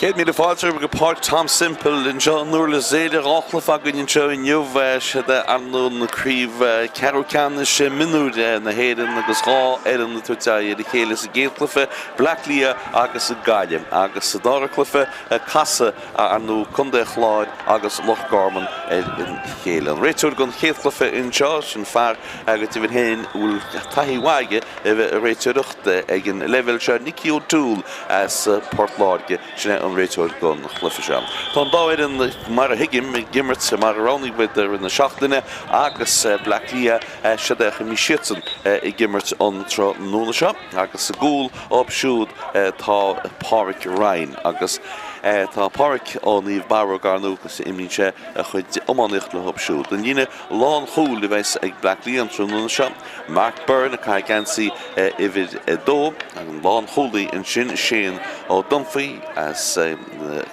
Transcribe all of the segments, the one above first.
100,000 fáilte romhaibh go Páirc Tom Semple anseo i nDurlas Éile. 2 chluiche againn anseo inniu. Siad ar ndóigh na craobh ceathrú ceannais mionúir na hÉireann agus 2 fhoireann ag tabhairt aghaidh ar a chéile sa gcéad chluiche, Bleá Cliath agus Gaillimh, agus sa dara cluiche casfaidh ar ndóigh Contae an Chláir agus Loch Garman ar a chéile. An réiteoir don chéad chluiche anseo, sin fear go deimhin féin a bhfuil taithí mhaith aige a bheith ag réiteoireacht ag an leibhéal seo, Nicky O'Toole as Port Láirge, sin é an réiteoir don chluiche seo. Tá an dá fhoireann, mar a thuigim, ag imirt mar a roghnaigh muid i rith na seachtaine agus Bleá Cliath, siad é a bhí siadsan ag imirt an tráthnóna seo agus sa gcúl dóibh siúd tá Páraic Ryan agus tá Páraic ó Naomh Barróg ar ndóigh agus imríonn sé a chuid iománaíocht leo siúd. An líne lánchúil a bheas ag Bleá Cliath an tráthnóna seo, Mark Byrne ag caitheamh geansaí uimhir 2, an lánchúlaí ansin Shane Ó Dunphy as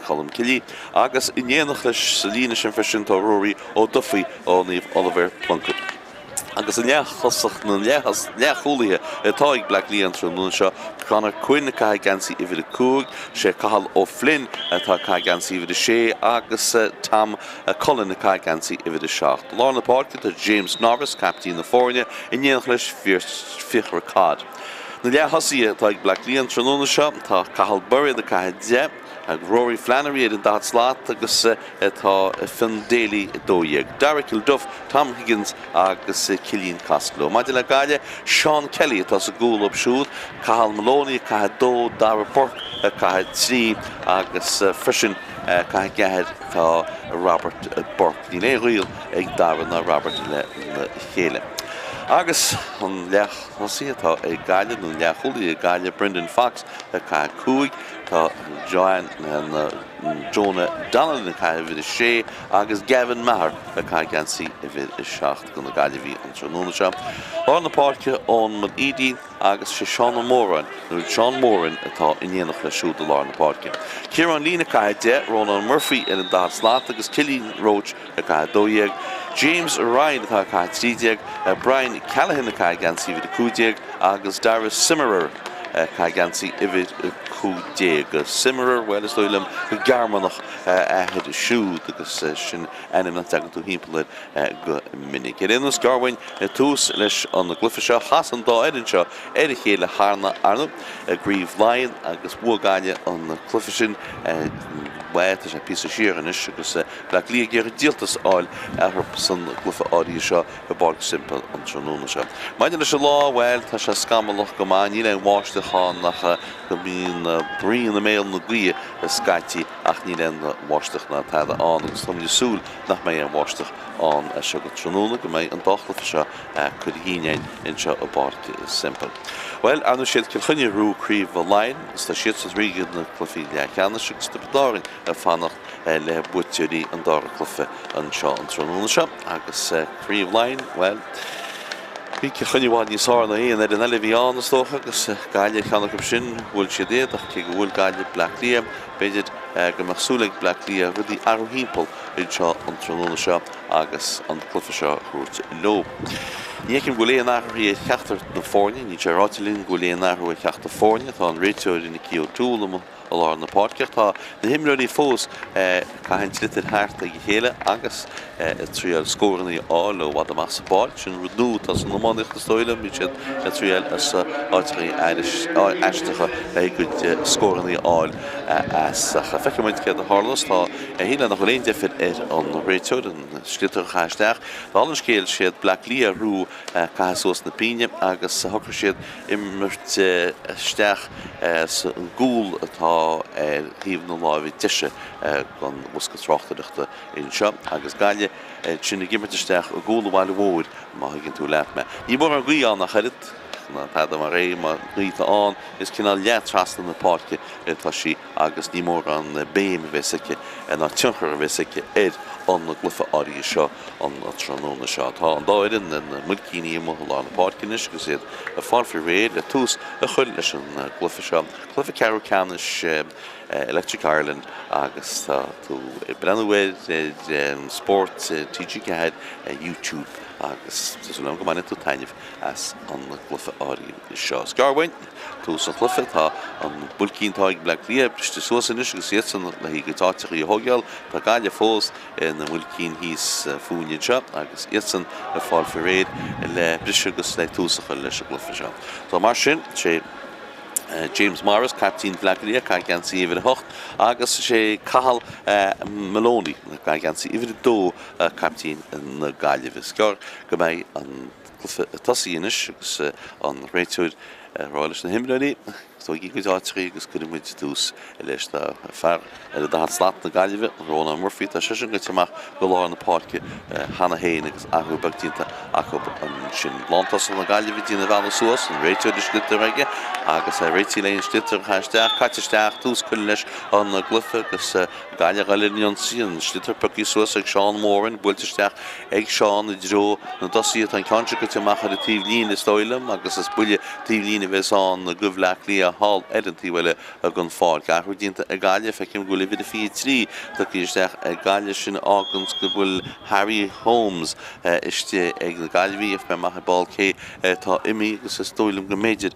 Colmcille agus in éineacht leis sa líne sin freisin tá Rory Ó Dufaigh ó Naomh Oliver Plunkett. Agus an leath-thosach na leath-chúlaithe atá ag Bleá Cliath an tráthnóna seo, Conor Quinn ag caitheamh geansaí uimhir 5, sé Cathal Ó Floinn atá ag caitheamh geansaí uimhir 6 agus Tom Cullen ag caitheamh geansaí uimhir 7. I lár na páirce tá James Norris, caiptín na foirne, in éineacht leis Fiachra Codd. Na leath-thosaithe atá ag Bleá Cliath an tráthnóna seo, tá Cathal Bairéad ag caitheamh 10, Rory Flannery ar an daichead slat agus tá Fionn Daly 12. Darragh Kilduff, Tom Higgins agus Cillian Costello. Maidir le Gaillimh, Seán Kelly atá sa gcúl dóibh siúd, Cathal Moloney ag caitheamh 2, Darragh Burke ag caitheamh 3 agus freisin ag caitheamh 4 tá Robert Burke. Níl aon ghaol ag Darragh ná Robert lena chéile. Agus an leath-thosaí atá ag Gaillimh, nó an leath-chúlaí ag Gaillimh, Brendan Fox ag caitheamh 5, tá Jonah Donnellan ag caitheamh uimhir 6 agus Gavin Maher ag caitheamh geansaí uimhir 7 do na Gaillimhigh an tráthnóna seo. Lár na páirce, Eoin Mulleady. agus sé Seán Ó Móráin, nó Seán Moran, atá in éineacht leis siúd i lár na páirce. Ciarán Leen ag caitheamh 10, Rónán Murphy ar an daichead slat agus Cillian Roche ag caitheamh 12, James Ryan atá ag caitheamh 13, Brian Callaghan ag caitheamh geansaí uimhir 15 agus Dara Simmerer ag caitheamh geansaí uimhir 15. Simmerer, bhuel is dóigh liom gur Gearmánach a athair siúd agus sin ainm nach dtagann tú thimpeall air go minic. Ar aon nós, gearr uainn tús leis an gcluiche seo. Chas an dá fhoireann seo ar a chéile cheana, ar ndóigh, i gCraobh Laighean agus bhuaigh Gaillimh an cluiche sin. Bhuel, tá sé píosa siar anois agus Bleá Cliath ag iarraidh díoltas a fháil orthu san gcluiche áirithe seo i bPáirc Semple an tráthnóna seo. Maidir leis an lá, bhuel, tá sé scamallach go maith, níl aon bháisteach ann ach go mbíonn braon i mbéal na gaoithe scaití ach níl aon bháisteach ná tada ann agus táimid ag súil nach mbeidh aon bháisteach ann as seo go tráthnóna, go mbeidh an dá chluiche seo curtha dínn againn anseo i bPáirc Semple. Bhuel, ar ndóigh siad Cill Chainnigh a ghnóthaigh Craobh Laighean agus tá siadsan thríd na cluichí leathcheannais agus Tiobraid Árann ag fanacht le buaiteoirí an dara cluiche anseo an tráthnóna seo agus Craobh Laighean, bhuel, bhí Cill Chainnigh i bhfad níos fearr ná aon fhoireann eile a bhí ann, is dócha, agus Gaillimh ar cheann acu sin, bhuail siad iad ach cé gur bhuail Gaillimh Bleá Cliath, b'fhéidir go mbeadh súil ag Bleá Cliath rudaí a athrú thimpeall anseo an tráthnóna seo agus an cluiche seo a thabhairt leo. Ní fheicim go bhfuil aon athruithe ar cheachtar na foirne, níl sé ráite linn go bhfuil aon athrú ar cheachtar foirne. Tá an réiteoir Nicky O'Toole amuigh i lár na páirce ach tá na himreoirí fós ag caitheamh an tsliotair thart ag a chéile agus ag triail scóranna a fháil ó i bhfad amach sa bpáirc. Sin rud nua atá san iománaíocht is dóigh liom, bíonn siad ag triail as áiteacha aisteacha a gcuid scóranna a fháil as. Ach feicfidh muid céard a tharlós. Tá shílfeá nach bhfuil aon deifir ar an réiteoir an sliotar a chaitheamh isteach. Dála an scéil, siad Bleá Cliath a ghnóthaigh caitheamh suas na pingine agus shocraigh siad imirt isteach sa gcúl atá ar thaobh na láimhe deise den bhosca tráchtaireachta anseo agus Gaillimh ansin ag imirt isteach i gcúl an bhaile mhóir má thuigeann tú leat mé. Ní mórán gaoth ann ach oiread, ná tada mar é, má ghaoth atá ann is cineál leath trasna na páirce atá sí agus ní mórán béim a bheas aici ná tionchar a bheas aici ar an gcluiche áirithe seo an tráthnóna seo. Tá an dá fhoireann ina mbuailcíní amuigh i lár na páirce anois agus iad ag fáil faoi réir le tús a chur leis an gcluiche seo, cluiche ceathrú ceannais Electric Ireland agus tá tú ag breathnú air ar Spórt TG4 YouTube agus tá súil agam go mbainfidh tú taitneamh as an gcluiche áirithe seo. Is gearr uainn tús an chluiche, tá an buailcín atá ag Bleá Cliath. briste suas anois agus iadsan le a gcuid áiteachaí a thógáil. Tá Gaillimh fós ina mbuailcín thíos fúinne anseo agus iadsan ag fáil faoi réir le briseadh agus le tús a chur leis an gcluiche seo. So mar sin, sé James Morris, caiptín Bhaile Átha Cliath, ag caitheamh geansaí uimhir 8 agus sé Cathal Moloney, ag caitheamh geansaí uimhir 2, caiptín na Gaillimhe. Is gearr go mbeidh an cluiche ag tosaí anois agus an réiteoir ag rá leis na himreoirí, Tógaigí bhur gcuid áiteachaí agus cuirfidh muid tús leis. Tá fear ar an daichead slat na Gaillimhe, Rónán Murphy, tá seisean goite amach go lár na páirce cheana féin agus athrú beag déanta acu ansin. Lántosach na Gaillimhe ag déanamh a bhealaigh suas, an réiteoir an sliotar aige agus é réitithe le an sliotar a chaitheamh isteach, caite isteach, tús curtha leis an gcluiche agus Gaillimh ag dul ar an ionsaí, an sliotar pioctha suas ag Seán Moran, buailte isteach ag Seán i dtreo na dtosaithe. Tá an ceann seo goite amach ar an taobh líne is dóigh liom agus is buille taobh líne a bheas ann do Bhleá Cliath thall ar an taobh eile den pháirc. Athrú déanta ag Gaillimh, feicim go bhfuil uimhir a 23 tugtha isteach ag Gaillimh, sin a fháganns go bhfuil Harry Holmes istigh ag na Gaillimhigh. Gheobhaidh mé amach ar ball cé atá imithe agus is dóigh liom go mb'fhéidir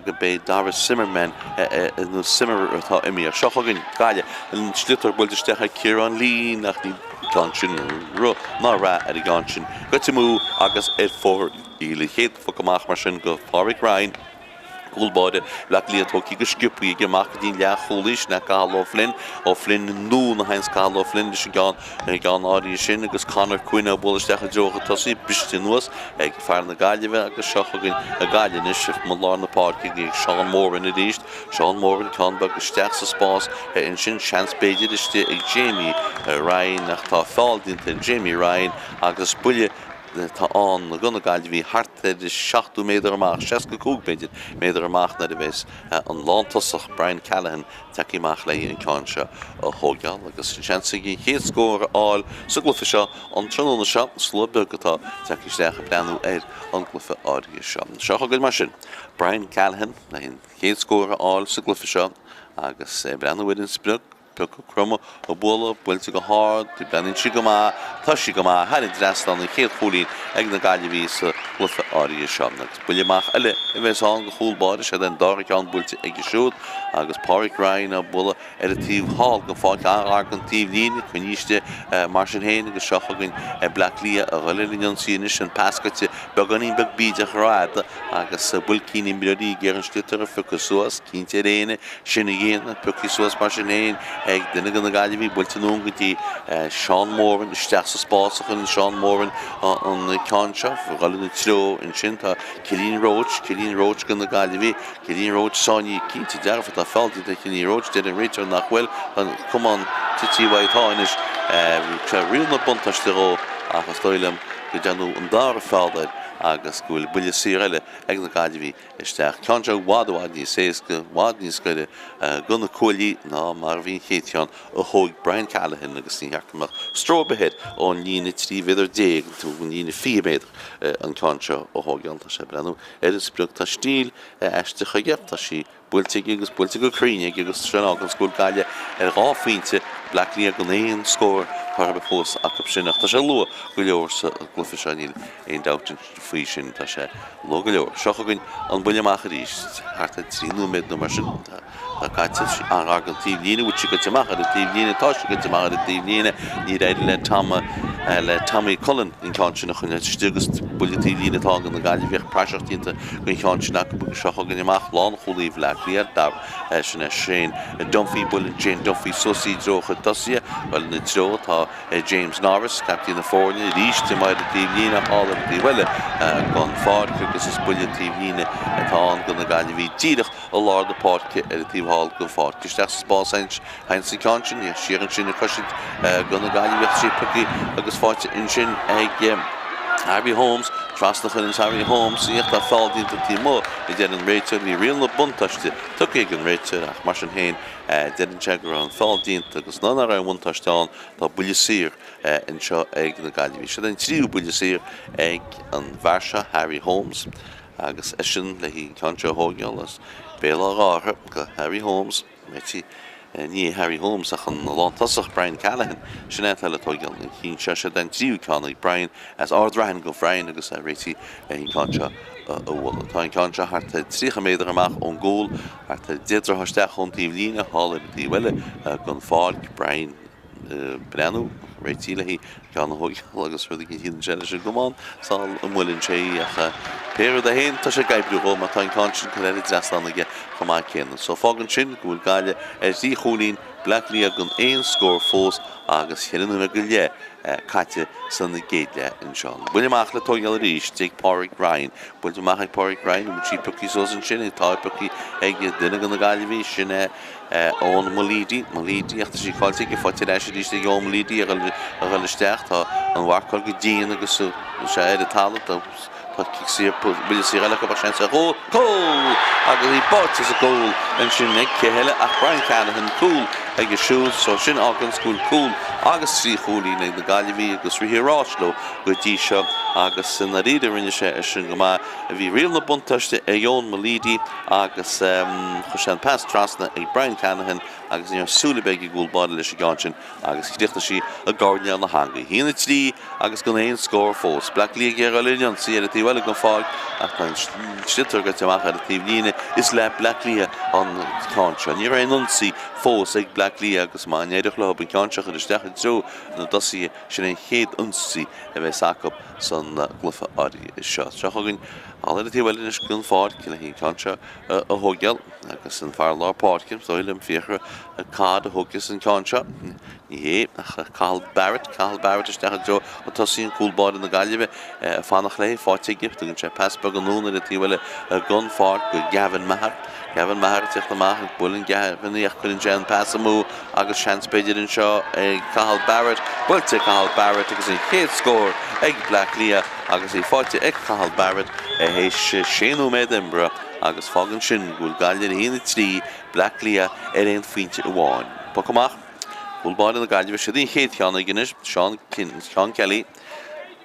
go b'é Dara Zimmerman nó Zimmer atá imithe. Ach seo chugainn Gaillimh. An sliotar buailte isteach ag Ciarán Leen ach níl an ceann sin rud ná rath ar an gceann sin. Goite amú agus ar fóraoil. An chéad phoc amach mar sin go Páraic Ryan. Cúl báire Bhaile Átha Cliath tógtha go sciobtha aige amach go dtí an leathchúlaí sin é Cathal O'Flynn. O'Flynn nó na Heinz Cathal O'Flynn leis an gceann an gceann áirithe sin agus Conor Quinn á bualadh isteach i dtreo an tosaí, briste anuas ag fear na Gaillimhe agus seo chugainn Gaillimh anois i lár na páirce ag Seán Moran arís. Seán Moran, ceann beag isteach sa spás ansin, seans b'fhéidir istigh ag Jamie Ryan ach tá feall déanta ar Jamie Ryan agus buille atá ann do na Gaillimhigh thart ar 70 méadar amach, 65 b'fhéidir, méadar amach nuair a bheas an lántosach Brian Callahan tagtha amach le an ceann seo a thógáil agus an seans aige an chéad scór a fháil sa gcluiche seo an tráthnóna seo. Slua beag atá tagtha isteach ag breathnú ar an gcluiche áirithe seo. Seo chugainn mar sin Brian Callahan le an chéad scór a fháil sa gcluiche seo agus é ag breathnú ar an sprioc. Piocadh Cromadh a bualadh, buailte go hard, breathnaíonn sí go maith, tá sí go maith, thar an dtrasnán, an chéad chúilín ag na Gaillimhigh sa gcluiche áirithe seo. Agus buille amach eile a bheas ann do chúl báire, siod é an dara ceann buailte aige siúd agus Páraic Ryan á bualadh ar an taobh thall den pháirc, an-ghar don taobh líne, coinnithe istigh mar sin féin agus seo chugainn Bleá Cliath a dhul ar an ionsaí anois, an pas goite beagáinín beag bídeach rófhada agus buailcín imreoirí ag iarraidh an sliotar a phiocadh suas, cinnte ar éinne sin a dhéanamh, pioctha suas mar sin féin ag duine de na Gaillimhigh, buailte anonn go dtí Seán Moran, isteach sa spás a chuireann Seán Moran an ceann seo, ag dul ina treo ansin tá Cillian Roche, Cillian Roche do na Gaillimhigh, Cillian Roche sáinnithe cinnte dearfa, tá feall déanta ar Chillian Roche, deir an réiteoir nach bhfuil, an camán tite uaidh atá anois, bhí sé riail na buntáiste dhó ach is dóigh liom go ndearnadh an dara feall air agus go bhfuil buille saor eile ag na Gaillimhigh isteach. Ceann seo i bhfad i bhfad níos éasca, i bhfad níos gaire do na cuaillí ná mar a bhí an chéad cheann a thóig Brian Callahan agus ní cheart go mbeadh stró ar bith air ón líne 13 mhéadar nó ón líne 20 méadar an ceann seo a thógáil. Tá sé ag breathnú ar an sprioc. Tá stíl aisteach aige. Tá sí buailte aige agus buailte go cruinn aige agus sin a fháganns go bhfuil Gaillimh ar dhá phointe, Bleá Cliath gan aon scór curtha fós acu sin. Ach tá sé luath go leor sa gcluiche seo, níl aon dabht faoi sin, tá sé luath go leor. Seo chugainn an buille amach arís, thart ar 3 nóiméad nó mar sin atá caite. An-ghar don taobh líne, bhfuil sí goite amach ar an taobh líne? Tá sí goite amach ar an taobh líne. Níor éirigh le Tom, le Tommy Cullen an ceann sin a choinneáil istigh agus buille taobh líne atá ann do na Gaillimhigh. Bheadh praiseach déanta den cheann sin acu agus seo chugainn amach lánchúlaí Bhaile Átha Cliath, dar sin é Shane Dunphy. Buaileann Shane Dunphy suas í i dtreo a chuid tosaithe. Bhuel, ina treo tá James Norris, captaen na foirne, arís amuigh ar an taobh líne, thall ar an taobh eile den pháirc agus is buille taobh líne atá ann do na Gaillimhigh díreach i lár na páirce ar an taobh thall den pháirc. Isteach sa spás ansin an ceann sin, siar ansin ag cosaint do na Gaillimhigh, sí pioctha agus faighte ansin ag Harry Holmes, trasna a chuireann Harry Holmes í ach tá feall déanta taobh amuigh, a deir an réiteoir. Bhí riail na buntáiste tugtha ag an réiteoir ach mar sin féin deireann sé go raibh an feall déanta agus nuair nach raibh aon bhuntáiste ann tá buille saor anseo ag na Gaillimhigh. Seo an tríú buille saor ag an bhfear seo, Harry Holmes, agus eisean le an ceann seo a thógáil as béal Átha Ghártha go Harry Holmes. Réitithe. Ní hé Harry Holmes ach an lántosach Brian Callaghan, sin é atá le tóigeáil an chinn seo. Seo é an tríú ceann ag Brian as Ard Raithin go Bhrian agus é réitithe le an ceann seo a bhualadh. Tá an ceann seo thart ar 30 méadar amach ón gcúl, thart ar 10 dtroithe isteach ón taobh líne, thall ar an taobh eile den pháirc. Brian ag breathnú, réitithe le ceann a thóigeáil agus rud éigin thíos anseo leis an gcamán sula mbuaileann sé í ach pé rud é féin tá sé ag oibriú dhó mar tá an ceann sin curtha thar an dtrasnán aige chomh maith céanna. So fágann sin go bhfuil Gaillimh ar thrí chúilín, Bleá Cliath gan aon scór fós agus cheithre nóiméad go leith caite san gcéad leath anseo. An buille amach le tóigeáil arís ag Pádraig Ryan. Buailte amach ag Pádraig Ryan, an bhfuil sí pioctha suas ansin? Tá pioctha ag duine de na Gaillimhigh, sin é Eoin Mulleady, Mulleady, ach tá sí caillte aige, faighte ar ais arís ag Eoin Mulleady a dhul isteach. Tá an mharcáil go dian agus sé ar an talamh. Tá cic saor, buille saor eile acu ach seans ar chúl. Cúl! Agus í báite sa gcúl ansin ag cé eile ach Brian Callaghan, cúl aige siúd. So sin fháganns go bhfuil cúl agus trí chúilín ag na Gaillimhigh agus rith an ráis leo go dtí seo agus i ndáiríre rinne sé é sin go maith. Bhí riail na buntáiste ag Eoin Mulleady. agus chuir sé an pas trasna ag Brian Callaghan agus ní raibh súil ar bith ag an gcúl báire leis an gceann sin agus chríochnaigh sí i gcoirnéal na heangaí. 1-3 agus gan aon scór fós. Bleá Cliath ag iarraidh dul ar an ionsaí ar an taobh eile den pháirc ach tá an sliotar gaibhte amach ar an taobh líne. Is le Bleá Cliath an ceann seo. Ní raibh aon ionsaí fós ag Bleá Cliath agus má n-éireodh leo an ceann seo a chur isteach i dtreo na dtosaithe sin an chéad ionsaí a bheas acu san gcluiche áirithe seo. Seo chugainn thall ar an taobh eile anois den pháirc le an ceann seo a thóigeáil agus an fear lár páirce, is dóigh liom, Fiachra Codd a thógfas an ceann seo. Ní hé ach Cathal Barrett, Cathal Barrett isteach i dtreo an tosaí, an cúl báire na Gaillimhe ag fanacht léi, faighte aige, tugann sé pas beag anonn ar an taobh eile den pháirc go Gavin Maher. Gavin Maher ag teacht amach, buaileann Gavin í ach cuireann sé an pas amú agus seans b'fhéidir anseo ag Cathal Barrett, buailte ag Cathal Barrett agus an chéad scór ag Bleá Cliath agus í faighte ag Cathal Barrett théis sé nóiméad imeartha agus fágann sin go bhfuil Gaillimh ar 1-3, Bleá Cliath ar aon phointe amháin. Poc amach, cúl báire na Gaillimhe, siod í an chéad cheann aige anois, Seán Kelly.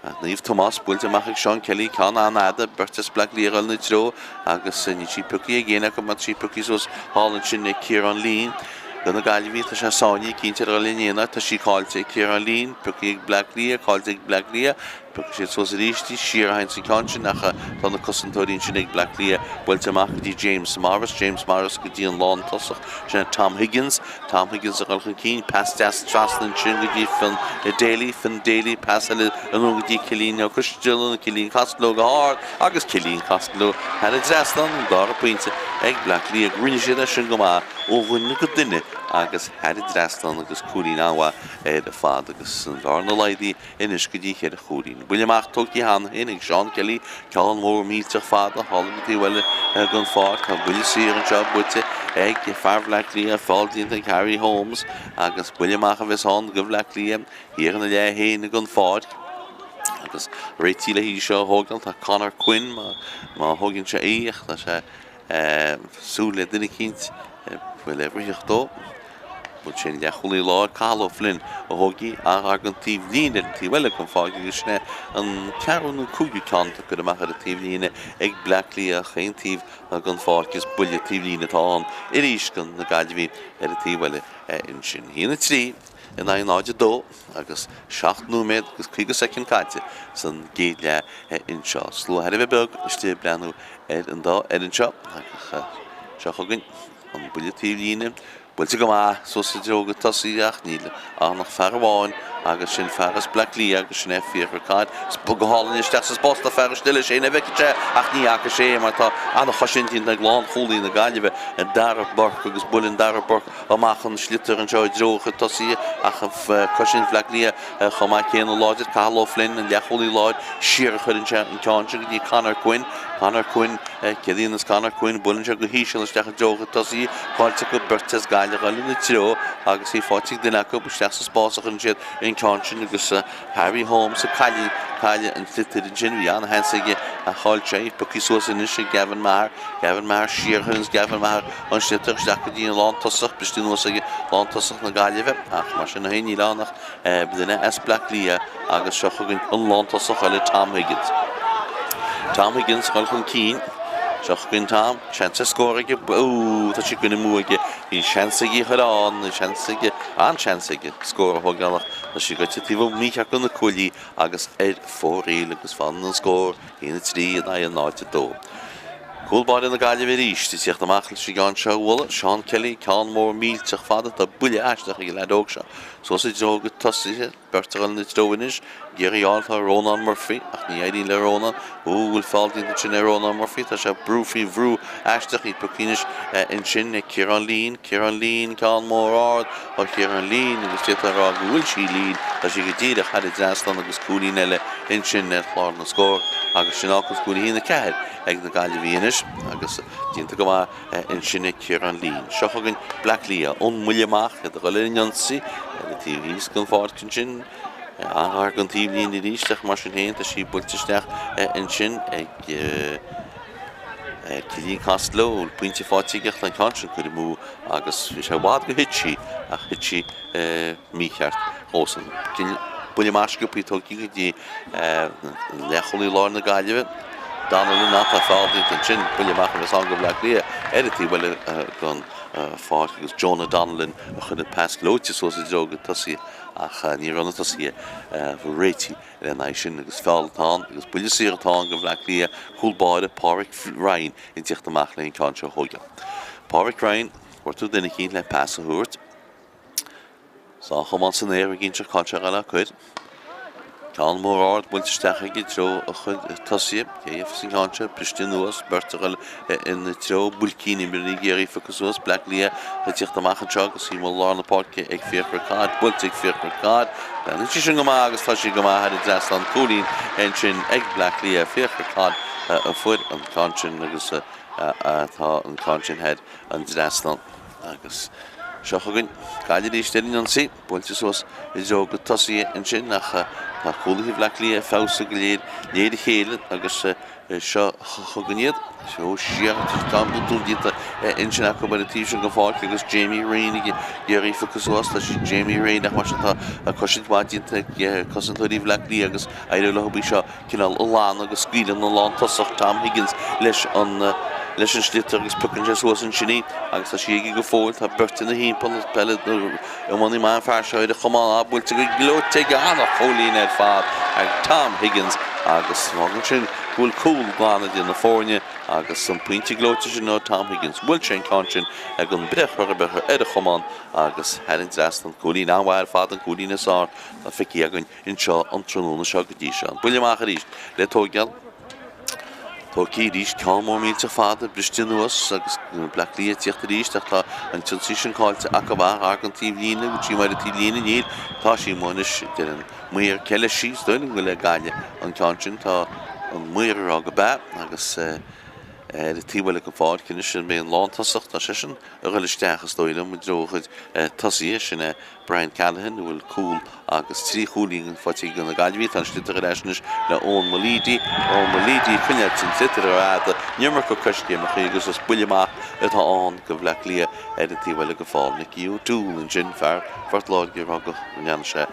Naomh Tomás buailte amach ag Seán Kelly, ceann an-fhada, beirt as Bleá Cliath ag dul ina treo agus níl sí pioctha ag éinne acu mar tá sí pioctha suas thall ansin ag Ciarán Leen. Do na Gaillimhigh, tá sé sáinnithe cinnte ar dhul in aon áit, tá sí caillte ag Ciarán Leen, pioctha ag Bleá Cliath, caillte ag Bleá Cliath. Piocfaidh siad suas arís í, siar a théann an ceann sin ach tá na cosantóirí ansin ag Bleá Cliath buailte amach go dtí James Morris, James Morris go dtí an lántosach, sin é Tom Higgins. Tom Higgins ag dul chun cinn, pas deas trasna ansin go dtí Finn Daly, Finn Daly, pas eile anonn go dtí Cillian Ó Coistealbha, Cillian Costello go hard agus Cillian Costello thar an dtrasnán, an dara pointe ag Bleá Cliath. Rinne siad é sin go maith ó dhuine go duine agus thar an dtrasnán agus cúilín an-mhaith ar fad agus an bhearna laghdaithe anois go dtí cheithre chúilín. Buille amach tógtha cheana féin ag Seán Kelly, ceann mór millteach fada thall ar an taobh eile den pháirc. Tá buille saor anseo buaite ag fear Bhleá Cliath, feall déanta ag Harry Holmes agus buille amach a bheas ann do Bhleá Cliath thiar ina leath féin den pháirc. Agus réitithe le hí seo a thógáil tá Conor Quinn má thógann sé í ach tá sé súil le duine eicínt bhfuil ag ritheacht dó. Bhuel sin leathchúlaí láir Cathal O'Flynn a thóg í ach ar an taobh líne ar an taobh eile den pháirc agus sin é an ceathrú nó cúigiú ceann atá curtha amach ar an taobh líne ag Bleá Cliath ach aon taobh den pháirc is buille taobh líne atá ann arís do na Gaillimhigh ar an taobh eile ansin. 1-3 in aghaidh 0-2 agus 7 nóiméad agus 50 soicind caite san gcéad leath anseo. Slua thar a bheith beag istigh ag breathnú ar an dá fhoireann seo agus seo chugainn an buille taobh líne. Buailte go maith suas i dtreo na dtosaithe ach níl ann ach fear amháin agus sin fear as Bleá Cliath agus sin é Fiachra Codd. Go hálainn isteach sa spás tá fear istigh leis é ní bhfeicfidh sé ach ní fhaca sé é mar tá an-chosaint déanta ag lánchúlaí na Gaillimhe, Darragh Burke agus buaileann Darragh Burke amach an sliotar anseo i dtreo na dtosaithe ach cosaint Bhleá Cliath chomh maith céanna láidir. Cathal O'Flynn, an leathchúlaí láir, siar a chuireann sé an ceann seo go dtí Conor Quinn. Conor Quinn, céard a dhéanas Conor Quinn? Buaileann sé go híseal isteach i dtreo na dtosaithe. Caillte acu beirt as Gaillimh ag dul ina treo agus í faighte ag duine acu isteach sa spás a chuireann siad an ceann sin agus Harry Holmes ag cailleadh, cailleadh an tsliotair ansin. Bhí an-sheans aige ach chaill sé. Pioctha suas anois ag Gavin Maher. Gavin Maher siar a chuireann Gavin Maher an sliotar isteach go dtí an lántosach, briste anuas ag lántosach na Gaillimhe ach mar sin féin níl ann ach duine as Bleá Cliath agus seo chugainn an lántosach eile Tom Higgins. Tom Higgins ag dul chun cinn. Seo chugainn Tom. Seans ar scór aige. Ó, tá sí curtha amú aige. Bhí seans aige í a chur ann, seans aige, an-seans aige scór a thógáil ach tá sí goite taobh mícheart de na cuaillí agus ar fóraoil agus fanann an scór 1-3 in aghaidh 0-2. Cúl báire na Gaillimhe arís ag tíocht amach leis an gceann seo a bhualadh. Seán Kelly, ceann mór millteach fada. Tá buille aisteach ag an leaid óg seo. Suas i dtreo na tosaithe. Beirt ag dul ina dtreo anois. Ag iarraidh í a fháil tá Rónán Murphy ach ní éiríonn le Rónán. Ó, bhfuil feall déanta ansin ar Rónán Murphy. Tá sé brú faoi bhrú aisteach. Í pioctha anois ansin ag Ciarán Leen. Ciarán Leen, ceann mór ard ó Chiarán Leen agus d'fhéadfá a rá go bhfuil sí lean. Tá sí go díreach thar an dtrasnán agus cúilín eile ansin ar chlár na scór agus sin fágfas go bhfuil 1-4 ag na Gaillimhigh anois agus déanta go maith ansin ag Ciarán Leen. Seo chugainn Bleá Cliath ón mbuille amach, iad ag dul ar an ionsaí ar an taobh thíos den pháirc ansin. An-ghar don taobhlíne arís ach mar sin féin tá sí buailte isteach ansin ag Cillian Costello. Pointe faighte aige ach tá an ceann sin curtha amú agus bhí sé i bhfad gur thit sí ach thit sí mícheart dhósan. Buille amach sciobtha tógtha go dtí Leathchúlaí láir na Gaillimhe, Donnellan ach tá feall déanta ansin. Buille amach a bheas ann do Bhleá Cliath ar an taobh eile den pháirc agus Jonah Donnellan a chuir an pas gleoite suas i dtreo na tosaithe ach ní raibh na tosaithe réitithe lena aghaidh sin agus feall atá ann agus buille saor atá ann do Bhleá Cliath, cúl báire Páraic Ryan ag tíocht amach le an ceann seo a thógáil. Páraic Ryan, cuartú duine eicínt le pas a thabhairt. Is á chamán san aer ag inseacht cá sé dhul á cur. Ceann mór ard buailte isteach aige i dtreo a chuid tosaithe. Cé a gheobhas an ceann seo? Briste anuas, beirt a dhul ina treo. Builcín imreoirí ag iarraidh phiocadh suas. Bleá Cliath ag tíocht amach anseo agus í i lár na páirce ag Fiachra Codd. Buailte ag Fiachra Codd. Breathnaíonn sí sin go maith agus tá sí go maith thar an dtrasnán. Cúilín ansin ag Bleá Cliath. Fiachra Codd a fuair an ceann sin agus tá an ceann sin thar an dtrasnán. Agus seo chugainn Gaillimh arís ar an ionsaí, buailte suas i dtreo na tosaithe ansin ach tá cúlaithe Bhleá Cliath ag feabhsú go léir léir a chéile agus seo chugainn iad. Seo siar tá an botún déanta ansin acu ar an taobh sin den pháirc agus Jamie Ryan ag iarraidh phiocadh suas. Tá sí Jamie Ryan ach mar sin tá cosaint mhaith déanta ag cosantóirí Bhleá Cliath agus éireoidh leo í seo cineál a ghlanadh agus scaoileann an lántosach Tom Higgins leis an leis an sliotar agus piocann sé suas ansin í agus tá sí aige go fóill, tá beirt ina thimpeall is peile iománaí maith an fear seo ar a chamán á buailte go gleoite ag an-chúilín ar fad ag Tom Higgins agus fágann sin go bhfuil cúl glan idir na foirne agus an pointe gleoite sin ó Tom Higgins. Bhuail sé an ceann sin ag an breith ar a chamán agus thar an dtrasnán cúilín an-mhaith ar fad an cúilín is fearr atá feicthe againn anseo an tráthnóna seo go dtí seo. An buille amach arís le tóigeáil. Tógtha arís, ceann mór millteach fada, briste anuas agus Bleá Cliath ag tíocht arís ach tá an t-ionsaí sin caillte acu gar don taobhlíne, bhfuil sí amuigh ar an taobhlíne? Níl, tá sí amuigh anois, deir an maor cé leis í, is dóigh liom gur le Gaillimh an ceann sin, tá an maor ag rá gurb ea agus ar an taobh eile den pháirc anois an mbeidh an lántosach, tá seisean a dhul isteach is dóigh liom i dtreo a chuid tosaithe, sin é Brian Callaghan, a bhfuil cúl agus 3 chúilín faighte ag na Gaillimhigh. Tá an sliotar ar ais anois le Eoin Mulleady. Eoin Mulleady ag coinneáil an tsliotair ar fhada. An iomarca coiscéimeacha agus is buille amach atá ann do Bhleá Cliath ar an taobh eile den pháirc. Nicky O'Toole ansin, fear Phort Láirge ag rá go ndearna sé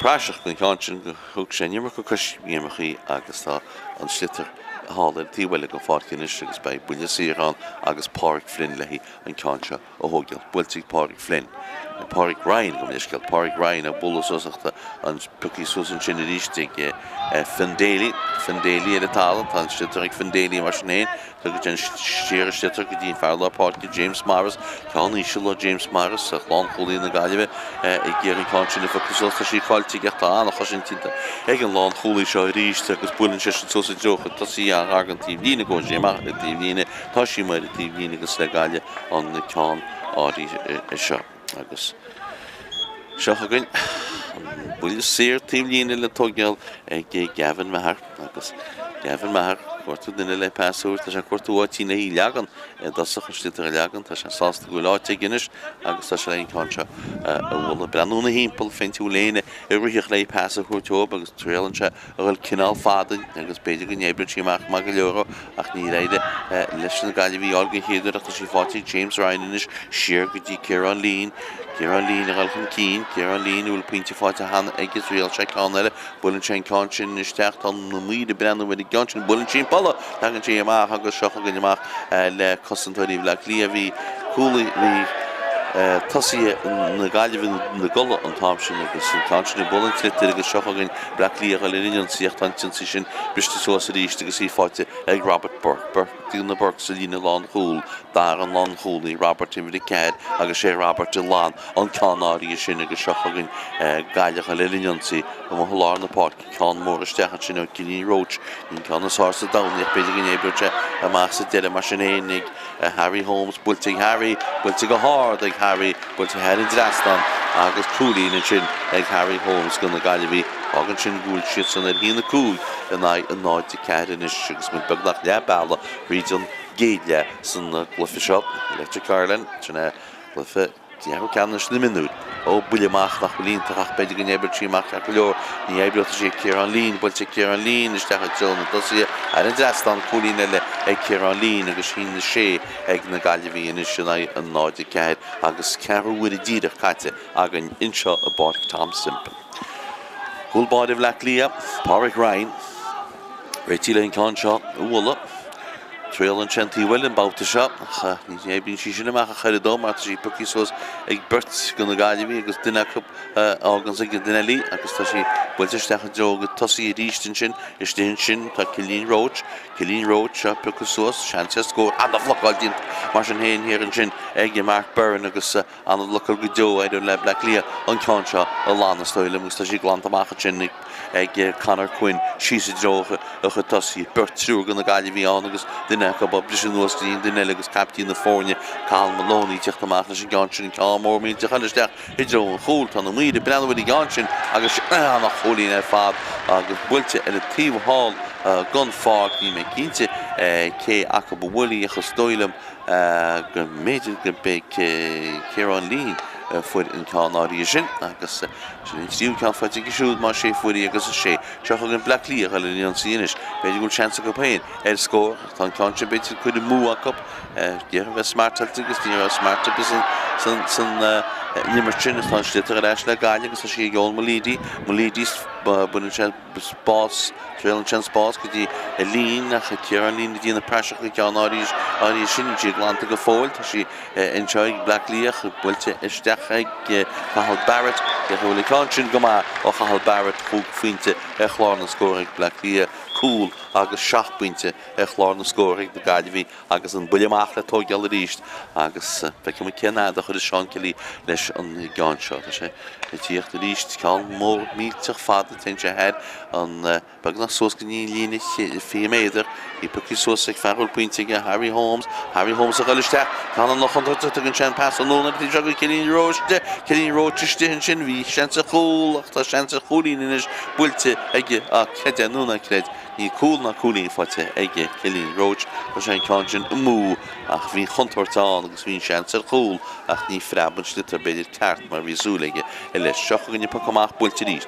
praiseach den cheann sin, go thug sé an iomarca coiscéimeacha agus tá an sliotar thall ar an taobh eile den pháirc anois agus beidh buille saor ann agus Páraic Flynn léi an ceann seo a thógáil. Buailte ag Pádraig Flynn. Pádraig Ryan, gabh mo leithscéal. Pádraig Ryan ag bualadh suas ach tá an pioctha suas ansin arís ag Finn Daly. Finn Daly ar an talamh. Tá an sliotar ag Finn Daly mar sin féin. Tugann sé siar an sliotar go dtí an fear lár páirce, James Morris. Ceann íseal ó James Morris, lánchúlaí na Gaillimhe, ag iarraidh an ceann sin a phiocadh suas. Tá sí caillte aige ach tá an-chosaint déanta ag an lánchúlaí seo arís agus buaileann seisean suas i dtreo a tosaithe gar don taobhlíne. Gabhann sé amach ar an taobhlíne. Tá sí amuigh ar an taobhlíne agus le Gaillimh an ceann áirithe seo. Agus seo chugainn an buille saor taobhlíne le tóigeáil ag Gavin Maher agus Gavin Maher cuartú duine le pas a thabhairt, tá sé ag cuartú áit le í a leagan i dtosach an sliotar a leagan, tá sé sásta go bhfuil áit aige anois agus tá sé le an ceann seo a bhualadh. Breathnú ina thimpeall fén bhfuil éinne ag rith le pas a thabhairt dhóibh agus triaileann sé a dhul cineál fada agus b'fhéidir go n-oibreann sí amach maith go leor ach níor éirigh leis na Gaillimhigh í a fháil den chéad uair ach tá sí faighte ag James Ryan anois siar go dtí Ciarán Leen. Ciarán Leen a dhul chun cinn. Ciarán Leen a bhfuil pointe faighte cheana aige triail sé ceann eile. Buaileann sé an ceann sin isteach. Tá na maoir ag breathnú ar an gceann sin. Buaileann sí an. bualadh, tagann sí amach agus seo chugainn amach le cosantóirí Bhaile Átha Cliath. Bhí cúlaí, bhí tosaithe na Gaillimhe ina gcodladh an t-am sin agus an ceann sin ag bualadh an tsliotair agus seo chugainn Bleá Cliath ag dul ar an ionsaí ach tá an t-ionsaí sin briste suas arís agus í faighte ag Robert Burke. Burke, na Burkes sa líne lánchúil, dara lánchúlaí, Robert uimhir 4 agus sé Robert a ghlan an ceann áirithe sin agus seo chugainn Gaillimh ag dul ar an ionsaí amuigh i lár na páirce. Ceann mór isteach ansin ó Cillian Roche, an ceann is fearr sa domhan ach b'fhéidir go n-oibreodh sé amach sa deireadh mar sin fhéin ag Harry Holmes, buailte ag Harry, buailte go hard ag Harry, buailte thar an dtrasnán agus cúilín ansin ag Harry Holmes do na Gaillimhigh. Fágann sin go bhfuil siadsan ar 1-5 in aghaidh 0-4 anois agus muid beagnach leath bealaigh thríd an gcéad leath san gcluiche seo. Electric Ireland, sin é cluiche Ceathrú ceannais na mionúr. Ó, buille amach nach bhfuil iontach ach b'fhéidir go n-oibreodh sí amach ceart go leor. Ní oibreoidh tá sí ag Ciarán Leen, buailte ag Ciarán Leen isteach i dtreo na dtosaithe thar an dtrasnán, cúilín eile ag Ciarán Leen agus 1-6 ag na Gaillimhigh anois in aghaidh 0-4 agus ceathrú uaire díreach caite againn anseo i bPáirc Tom Semple. Cúl báire Bhaile Átha Cliath, Pádraig Ryan, réitithe le an ceann seo a bhualadh. Triaileann sé an taobh eile an babhta seo ach ní oibríonn sí sin amach ach oiread dó mar tá sí pioctha suas ag beirt de na Gaillimhigh agus duine acu a fháganns ag an duine eile agus tá sí buailte isteach i dtreo na dtosaithe arís ansin. Istigh ansin tá Cillian Roche. Cillian Roche seo pioctha suas, seans ar scór, an-bhlocáil déanta mar sin féin thiar ansin ag Mark Byrne agus An-bhlocáil go deo éireoidh le Bleá Cliath an ceann seo a ghlanadh is dóigh liom agus tá sí glanta amach ansin ag Conor Quinn síos i dtreo a chuid tosaithe. Beirt triúr de na Gaillimhigh ann agus duine acu á briseadh anuas go dtí an duine eile agus caiptín na foirne Cathal Moloney ag teacht amach leis an gceann sin, ceann mór millteach eile isteach i dtreo an chúil. Tá na maoir ag breathnú ar an gceann sin agus an-chúilín ar fad agus buailte ar an taobh thall den pháirc. Níl mé cinnte cé acu a bhuail í ach is dóigh liom go mb'fhéidir go b'é Ciarán Leen a fuair an ceann áirithe sin agus sin an tríú ceann faighte aige siúd más é a fuair í agus is é seo chugainn Bleá Cliath ag dul ar an ionsaí anois. B'fhéidir go bhfuil seans acu féin ar scór ach tá an ceann sin b'fhéidir curtha amú acu. D'iarraidh a bheith smartáilte agus ní raibh smart ar bith san imirt sin agus tá an sliotar ar ais le Gaillimh agus tá sí ag Eoin Mulleady. Mulleady baineann sé spás, Triaileann sé an spás go dtí Leen ach Ciarán Leen ag déanamh praiseach den cheann áirithe sin. Níl sí glanta go fóill. Tá sí anseo ag Bleá Cliath, buailte isteach ag Cathal Barrett. Cé go bhfuil an ceann sin go maith ó Chathal Barrett, chúig phointe ar chlár na scór ag Bleá Cliath, cúl agus seacht bpointe ar chlár na scór ag na Gaillimhigh. Agus an buille amach le tóigeáil arís agus feicfidh muid cén fhad a chuirfeas Seán Kelly leis an gceann seo. Tá sé ag tíocht arís, ceann mór millteach fada, téann sé thar an beagnach suas go dtí an líne 20 méadar. Í pioctha suas ag fear a bhfuil pointe aige, Harry Holmes. Harry Holmes ag dul isteach, ceann an-chontúirteach, tugann sé an pas anonn ar an taobh seo go Cillian Roche. Cillian Roche istigh ansin, bhí seans ar chúl ach tá seans ar chúilín anois buailte aige ach creid é nó ná creid, Níl cúl ná cúilín faighte aige Cillian Roche. Chuir sé an ceann sin amú ach bhí an chontúirt ann agus bhí an seans ar chúl ach ní phreab an sliotar b'fhéidir ceart mar a bhí súil aige leis. Seo chugainn an poc amach buailte arís.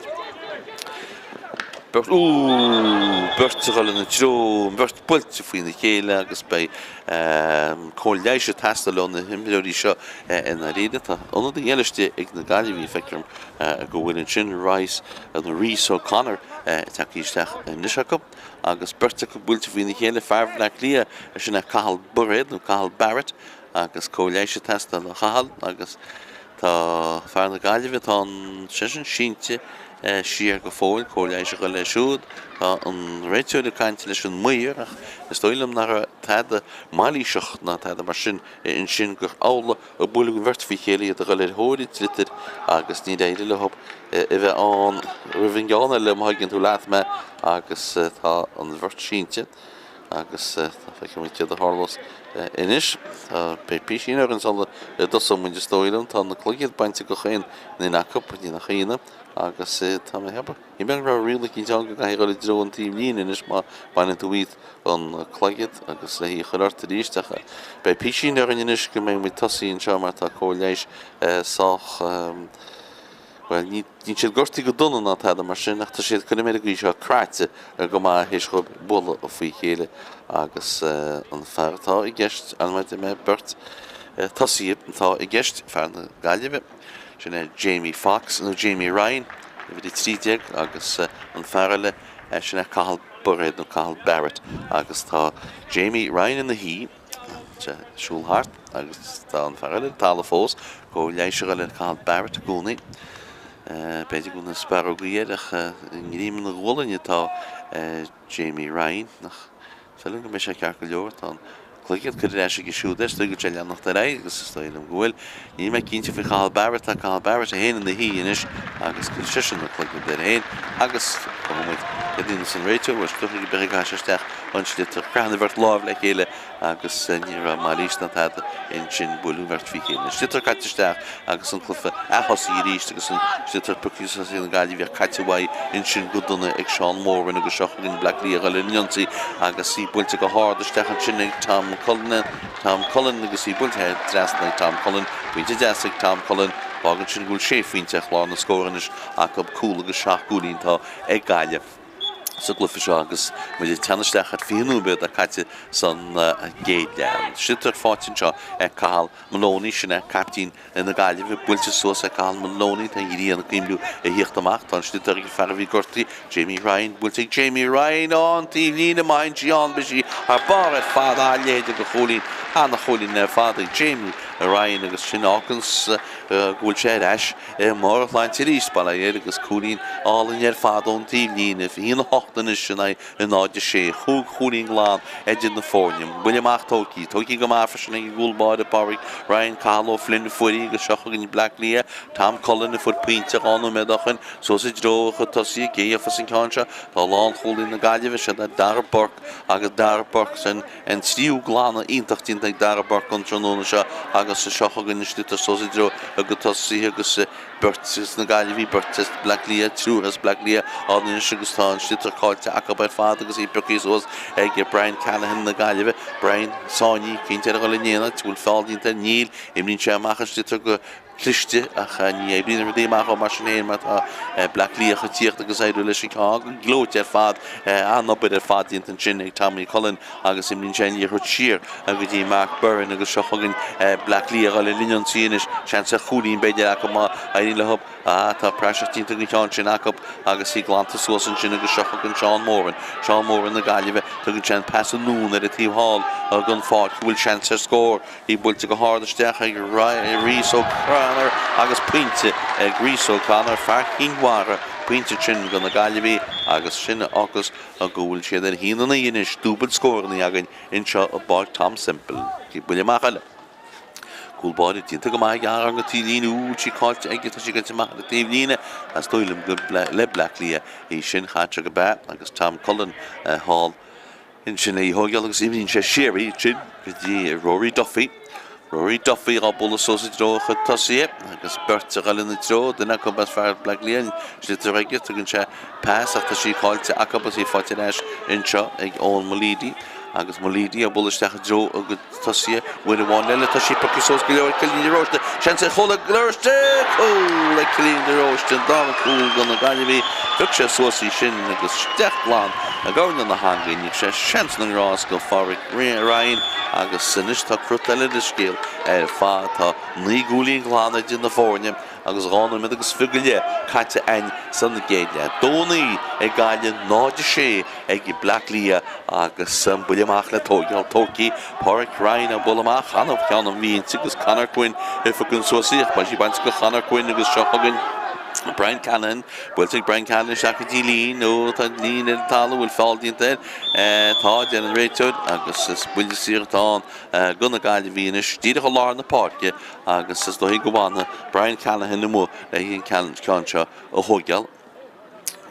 Beirt, ooh, beirt ag dul ina dtreo, an bheirt buailte faoina chéile agus beidh cóir leighis ag teastáil ó na himreoirí seo i ndáiríre. Tá ionadaí eile istigh ag na Gaillimhigh, feictear dom go bhfuil ansin Rice, nó Rhys O'Connor. Tagtha isteach anois acu agus beirt acu buailte faoina chéile, fear Bhaile Átha Cliath, sin é Cathal Bairéad nó Cathal Barrett agus cóir leighis ag teastáil ó Chathal agus tá fear na Gaillimhe, tá seisean sínte siar go fóill, cóir leighis ag dul leis siúd. Tá an réiteoir ag caint leis an maor ach is dóigh liom nach raibh tada mailíseach ná tada mar sin ansin gur amhlaidh a buaileadh an bheirt faoi chéile, iad ag dul ar thóir an tsliotair agus níor éirigh leo a bheith ann roimh an gceann eile, má thuigeann tú leat mé, agus tá an bheirt sínte agus feicfidh muid céard a tharlós anois. Tá beidh písín orainn sula dtosóidh muid is dóigh liom. Tá na cloigéad bainte de gach aon duine acu, ní nach ionadh, agus tá mé ag ceapadh. Ní bheadh raibh riail eicínt ann go gcaithfidh dhul i dtreo an taobh líne anois má bhaineann tú uait an cloigead agus le hí a chur ort arís ach beidh písín orainn anois go mbeidh muid tosaithe anseo mar tá cóir leighis sách bhuel ní níl siad gortaithe go dona ná tada mar sin ach tá siad cuirfidh mé ar an gcaoi seo craite go maith théis dhóibh bualadh faoi chéile agus an fear atá i gceist an mbeidh beirt tosaithe atá i gceist fear na Gaillimhe. Sin é Jamie Fox, nó Jamie Ryan, uimhir 13, agus an fear eile, Sin é Cathal Bairéad nó Cathal Barrett agus tá Jamie Ryan ina shuí, ag siúl thart agus tá an fear eile ar an talamh fós, cóir leighis a dhul ar Cathal Barrett i gcónaí. B'fhéidir go bhfuil na spiarógaí air ach i ngreim na gualainne atá Jamie Ryan ach is dóigh liom go mbeidh sé ceart go leor. Tá an cloigeann curtha ar ais aige siúd air, is dóigh go bhfuil sé ag leanacht ar aghaidh agus is dóigh liom go bhfuil. Níl mé cinnte faoi Chathal Barrett, tá Cathal Barrett é féin ina shuí anois agus cuirfidh seisean an cloigeann air féin agus feicfidh muid céard a dhéanfas an réiteoir, bhuel is dócha go mbeidh ag caitheamh isteach an sliotar. Chraith an bheirt láimh le chéile agus ní raibh mailís ná tada ansin, buaileadh an bheirt faoi chéile. An sliotar caite isteach agus an cluiche athosaithe arís agus an sliotar pioctha suas ag na Gaillimhigh caite uaidh ansin go dona ag Seán Moran agus seo chugainn Bleá Cliath ag dul ar an ionsaí agus í buailte go hard isteach ansin ag Tom Cullen, Tom Cullen agus í buailte trasna ag Tom Cullen, pointe deas ag Tom Cullen, fágann sin go bhfuil sé phointe ar chlár na scór anois acu, cúl agus seacht gcúilín atá ag Gaillimh. sa gcluiche seo agus muid ag teannadh isteach ar 20 nóiméad atá caite san gcéad leath. Sliotar faighte anseo ag Cathal Moloney, sin é caiptín na Gaillimhe, buailte suas ag Cathal Moloney, tá an ghrian ag cuimliú a thíocht amach, tá an sliotar ag an fear a bhí gortaithe, Jamie Ryan, buailte ag Jamie Ryan, á an taobh líne, má théann sí ann beidh sí thar barr ar fad, a leithéid de chúilín, ana-chúilín ar fad ag Jamie Ryan agus sin a fháganns go bhfuil sé ar ais. I mbarr a shláinte arís, bail ó Dhia air agus cúilín álainn ar fad ón taobh líne, 1-8 anois in aghaidh 0-6, chúig chúilín glan idir na foirne. Buille amach tógtha, tógtha go maith freisin ag an gcúl báire Pádraig Ryan, Cathal Ó Floinn a fuair í agus seo chugainn Bleá Cliath, Tom Cullen a fuair pointe 2 nóiméad ó shoin, suas i dtreo a chuid tosaithe, cé a gheofas an ceann seo? Tá lánchúlaí na Gaillimhe, siad é Darragh Burke agus Darragh Burke san An tríú glanadh iontach déanta ag Darragh Burke an tráthnóna seo agus seo chugainn an sliotar suas i dtreo a gcuid tosaithe agus beirt as na Gaillimhigh, beirt as Bleá Cliath, triúr as Bleá Cliath ann anois agus tá an sliotar caillte acu ar fad agus í pioctha suas ag Brian Callaghan na Gaillimhe. Brian sáinnithe, cinnte ar a dhul in aon áit, bhfuil feall déanta air? Níl. Imríonn sé amach an sliotar go cliste ach ní oibríonn rudaí amach dó mar sin féin mar tá Bleá Cliath ag tíocht agus éirí leis an ceann go gleoite ar fad. An-obair ar fad déanta ansin ag Tommy Cullen agus imríonn sé an liathróid siar go dtí Mark Byrne agus seo chugainn Bleá Cliath ag dul ar an ionsaí anois. Seans ar chúilín b'fhéidir acu má éiríonn leo. Ah, tá praiseach déanta den cheann sin acu agus í glanta suas ansin agus seo chugainn Seán Moran. Seán Moran na Gaillimhe. Tugann sé an pas anonn ar an taobh thall den pháirc go bhfuil seans ar scór. Í buailte go hard isteach ag Rhys O'Connor agus pointe ag Rhys O'Connor, fear Chinn Mhara, pointe sin do na Gaillimhigh agus sin a fhágas go bhfuil siad ar 1-9 anois, dúbailt scóranna againn anseo i bPáirc Tom Semple. Buille amach eile. Cúl báire déanta go maith ag Aaron go taobh líne, bhfuil sí caillte aige, tá sí gaibhte amach ar an taobh líne, is dóigh liom gur le Bleá Cliath í sin, chaite go bea agus Tom Cullen thall. Ansin í a thógáil agus imríonn sé siar í ansin go dtí Rory Duffy. Rory Duffy á bualadh suas i dtreo a chuid tosaithe agus beirt ag dul ina treo, duine acu as fear Bleá Cliath, an sliotar aige, tugann sé pas ach tá sí caillte acu agus í faighte ar ais anseo ag Eoin Mulleady agus Mulleady á bualadh isteach i dtreo a gcuid tosaithe uair amháin eile. Tá sí pioctha suas go leor ag Cillian de Róiste. Seans ar chúl ag de Róiste! Cúl ag Cillian de Róiste, an dara cúl do na Gaillimhigh. Phioc sé suas í sin agus isteach glan i gcoirnéal na heangaí. Ní sé seans na ngrást go Phádraig Ryan agus anois tá crot eile ar an scéal ar fad. Tá 9 gcúilín glan idir na foirne agus 2 nóiméad agus fiche go leith caite againn san gcéad leath. 2-9 ag Gaillimh, 0-6 ag Bleá Cliath agus an buille amach le tóigeáil tógtha. Pádraic Ryan á bualadh amach, an-cheann a bhí inti agus Conor Quinn ag phiocadh suas í ach beidh sí bainte go Conor Quinn agus seo chugainn Brian Callahan. Buailte ag Brian Callahan isteach go dtí líne. Ó tá líne ar an talamh, bhfuil feall déanta air? Tá, deir an réiteoir agus is buille saor atá ann do na Gaillimhigh anois díreach i lár na páirce agus is dóigh go bhfanfaidh Brian Callahan amuigh le an ceann seo a thóigeáil.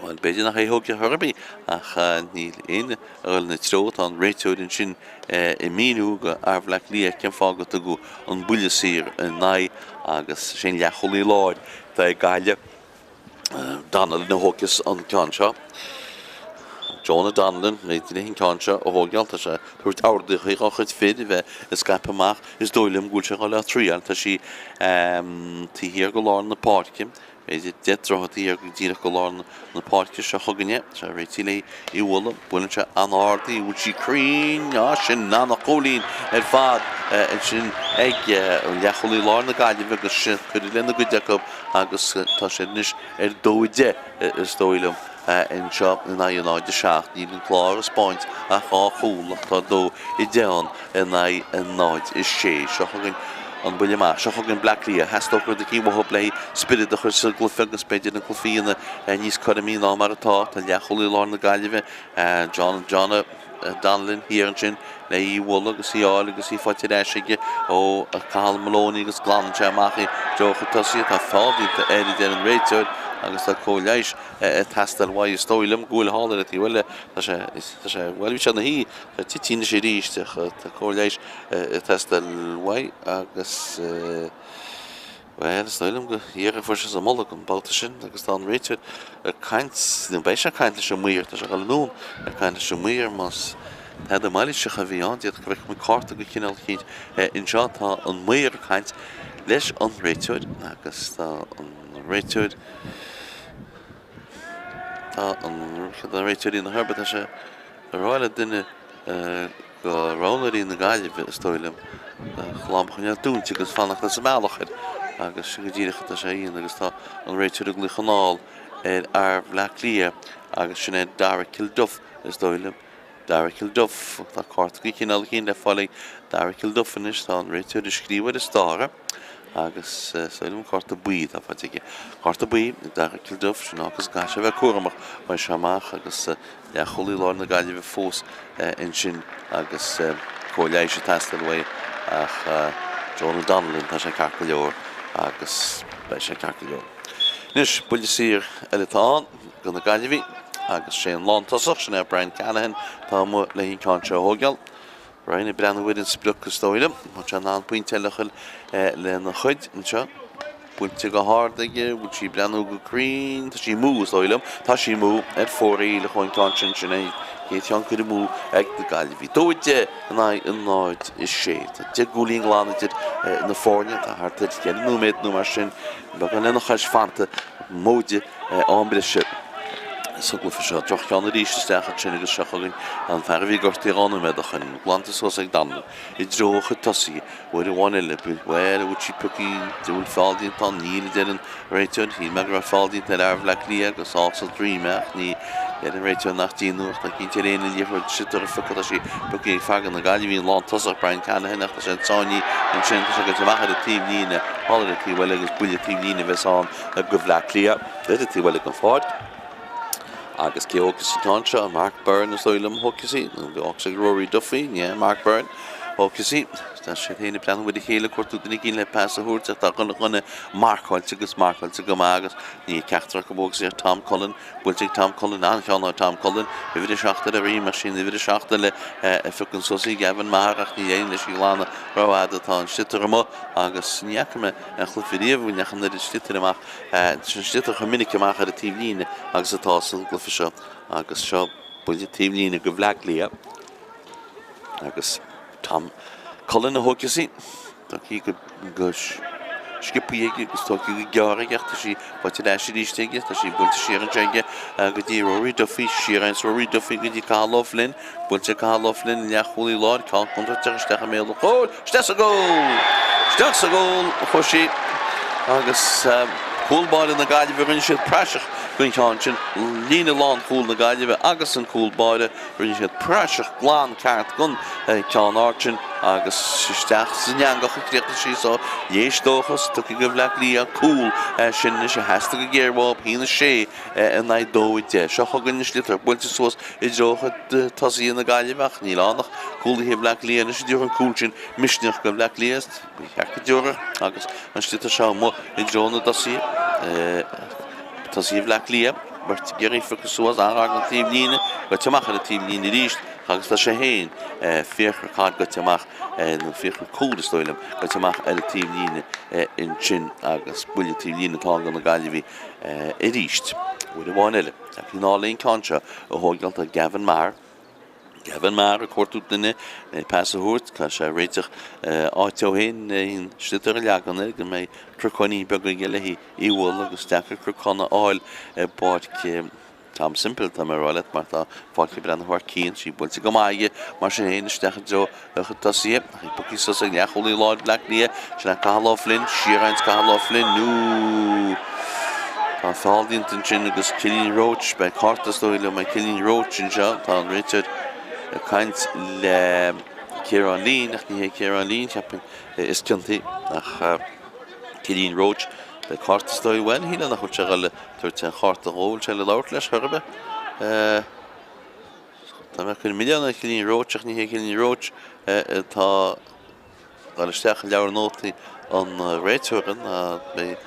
Bhuel, b'fhéidir nach é a thógfaidh ar chor ar bith, ach níl éinne ag dul ina treo. Tá an réiteoir ansin ag míniú go fhear Bhaile Átha Cliath cén fáth go tugadh an buille saor ina aghaidh agus sin leathchúlaí láir atá ag Gaillimh, Donnellan a thógfas an ceann seo. Jonah Donnellan, b'fhéidir an ceann seo a thógáil. Tá sé ag tabhairt orduithe dá chuid fir a bheith ag scaipeadh amach. Is dóigh liom go bhfuil sé ag dul á thriail. Tá sí taobh thiar de lár na páirce. B'fhéidir 10 dtroithe taobh thiar go díreach go lár na páirce seo chugainne. Tá sé réitithe léi í a bhualadh. Buaileann sé an-ard í. Bhfuil sí cruinn? Á, sin an-chúilín ar fad ansin ag leathchúlaí láir na Gaillimhe agus sin curtha lena gcuid acu agus tá sé anois ar 2-10 is dóigh liom. anseo in aghaidh a 0-7. Níl an Clár ag 'spáint ach 2 chúl ach tá 2-10 ann in aghaidh a 0-6. Seo chugainn an buille amach. Seo chugainn Bleá Cliath. Theastódh rud eicínt uathu le spiorad a chur sa gcluiche agus b'fhéidir an cluiche a dhéanamh níos cothromaí ná mar atá. Tá leathchúlaí láir na Gaillimhe, John John Donnellan thiar ansin le í a bhualadh agus í a fháil agus í faighte ar ais aige ó Cathal Moloney agus glanann sé amach í i dtreo a chuid tosaithe. Tá feall déanta air a deir an réiteoir agus tá cóir leighis ag teastáil uaidh is dóigh liom go bhfuil thall ar an taobh eile. Tá sé, tá sé, bhuel bhí sé ina shuí, tá sé tite anois arís ach tá cóir leighis ag teastáil uaidh agus. Bhuel, is dóigh liom go dhíreach a fuair sé sa mbolg an babhta sin agus tá an réiteoir ag caint, nó beidh sé ag caint leis an maor, tá sé ag dul anonn ag caint leis an maor más tada mailíseach a bhí ann, d'fhéadfadh go bhfeicfidh muid cárta de chineál eicínt anseo. Tá an maor ag caint leis an réiteoir agus tá an réiteoir, tá an, cad é an réiteoir ina thurba, tá sé ag rá le duine de roghnóirí na Gaillimhe, is dóigh liom, a chlann a choinneáil dúinte agus fanacht as an mbealach air agus sin go díreach atá sé a dhéanamh agus tá an réiteoir ag glaoch anall ar fhear Bhleá Cliath agus sin é Dara Kilduff, is dóigh liom. Dara Kilduff. Tá cárta de chineál eicínt le fáil ag Dara Kilduff anois, tá an réiteoir ag scríobh ar an stára agus is dóigh liom cárta buí atá faighte aige. Cárta buí ag Dara Kilduff, sin agus caithfidh sé a bheith cúramach uaidh seo amach agus Leathchúlaí láir na Gaillimhe fós ansin agus cóir leighis ag teastáil uaidh ach Jonah Donnellan, tá sé ceart go leor agus beidh sé ceart go leor. Anois, buille saor eile atá ann do na Gaillimhigh agus sé an lántosach, sin é Brian Canahan, atá amuigh le an ceann seo a thógáil. Brian ag breathnú ar an sprioc is dóigh liom. Tá sé in ann pointe eile a chur lena chuid anseo. Buailte go hard aige, bhfuil sí ag breathnú go cruinn? Tá sí amú is dóigh liom. Tá sí amú ar fóraoil a chuaigh an ceann sin, sin é an chéad cheann curtha amú ag na Gaillimhigh. 2-10 in aghaidh 0-6. Tá 10 gcúilín glan idir na foirne. Tá thart ar cheithre nóiméad nó mar sin, beagán lena chois fanta, móide am breise sa gcluiche seo. Droch-cheann arís isteach ansin agus seo chugainn an fear a bhí gortaithe 2 nóiméad ó shin. Glanta suas ag Donnellan i dtreo a chuid tosaithe. Uair amháin eile, bhuel, an bhfuil sí pioctha, an bhfuil feall déanta ann? Níl, a deir an réiteoir. Shíl mé go raibh feall déanta ar fhear Bhleá Cliath agus sá sa droim é ach ní deir an réiteoir nach déanadh ach tá cinnte ar aon liathróid sliotar a phiocadh tá sí pioctha ag fear na Gaillimhe an lántosach Brian Canahan ach tá sé sáinnithe ansin tá sé goite amach ar an taobhlíne thall ar an taobh eile agus buille taobhlíne a bheas ann do Bhleá Cliath ar an taobh eile den pháirc. Agus cé a thógfas an ceann seo? Mark Byrne is dóigh liom a thógfas í, nó bhí áthas ag Rory Duffy, ní hea, Mark Byrne a thógfas í. Tá siad féin ag breathnú ar a chéile, cuartú duine éigin le pas a thabhairt ach tá chuile dhuine marcáilte agus marcáilte go maith agus ní ceachtar acu a thógfas í ach Tom Cullen, buailte ag Tom Cullen, an-cheann ó Tom Cullen, uimhir a 7 ar a dhroim ach sin uimhir a 7 eile a phiocann suas í, Gavin Maher ach ní éiríonn leis í a ghlanadh rófhada, tá an sliotar amuigh agus ní fhaca mé aon chluiche riamh a ndeachaigh an oiread sliotair amach Tá an sliotar chomh minic amach ar an taobhlíne agus atá sa gcluiche seo agus seo buille taobhlíne do Bhleá Cliath agus Tom Cullen a thógfas í. Tógtha go sciobtha aige agus tógtha go gearr aige ach tá sí faighte ar ais arís aige. Tá sí buailte siar anseo aige go dtí Rory Duffy, siar ins Rory Duffy go dtí Cathal O'Flynn. Buailte ag Cathal O'Flynn, leathchúlaí láir, ceann contúirteach isteach i mbéal an chúil, isteach sa gcúl! Isteach sa gcúl a chuaigh sí agus cúl báire na Gaillimhe, rinne siad praiseach den cheann sin, líne lánchúil na Gaillimhe agus an cúl báire, rinne siad praiseach glan ceart den cheann ard sin agus isteach san eangach a chríochnaigh sí so l'éis dóchas tugtha do Bhleá Cliath cúl sin anois a theastaigh go géar uathu, 1-6. in aghaidh 2, 10. Seo chugainn an sliotar buailte suas i dtreo tosaithe na Gaillimhe ach níl ann ach cúlaithe Bhleá Cliath anois a dtabharfaidh an cúl sin misneach do Bhleá Cliath. Ba cheart go dtabharfadh agus an sliotar seo amuigh i dtreo na dtosaithe, tosaithe Bhleá Cliath, beirt ag iarraidh piocadh suas an-ghar don taobhlíne, goite amach ar an taobhlíne arís agus tá sé féin, Fiachra Codd goite amach, nó Fiachra Cúl is dóigh liom, goite amach ar an taobhlíne ansin agus buille taobhlíne atá ann do na Gaillimhigh. arís. Uair amháin eile, tá cineál an ceann seo a thógáil tá Gavin Maher. Gavin Maher ag cuartú duine le pas a thabhairt, caithfidh sé réiteach áit dó féin an sliotar a leagan air go mbeidh crocáinín beag aige le í a bhualadh agus deacair crocán a fháil i bPáirc Tom Semple, tá mé ag rá leat, mar tá fáilte ag breathnú thar cionn, sí buailte go maith aige, mar sin féin, isteach i dtreo a chuid tosaithe. Ach í pioctha suas ag leathchúlaí láir Bhleá Cliath, sin é Cathal O'Flynn, siar ins Cathal O'Flynn, nó. Tá feall déanta ansin agus Cillian Roche, beidh cárta is dóigh liom ag Cillian Roche anseo. Tá an réiteoir ag caint le Ciarán Leen ach ní hé Ciarán Leen, cheapfainn, is ciontaí ach Cillian Roche. Beidh cárta is dóigh, bhuel, shílfeá nach bhfuil sé ag dul a tabhairt aon chárta dhó, bhfuil sé le labhairt leis chor ar bith? Tá mé ag cur milleán ar Chillian Roche ach ní hé Cillian Roche atá ag dul isteach i leabhar nótaí an réiteora ná beidh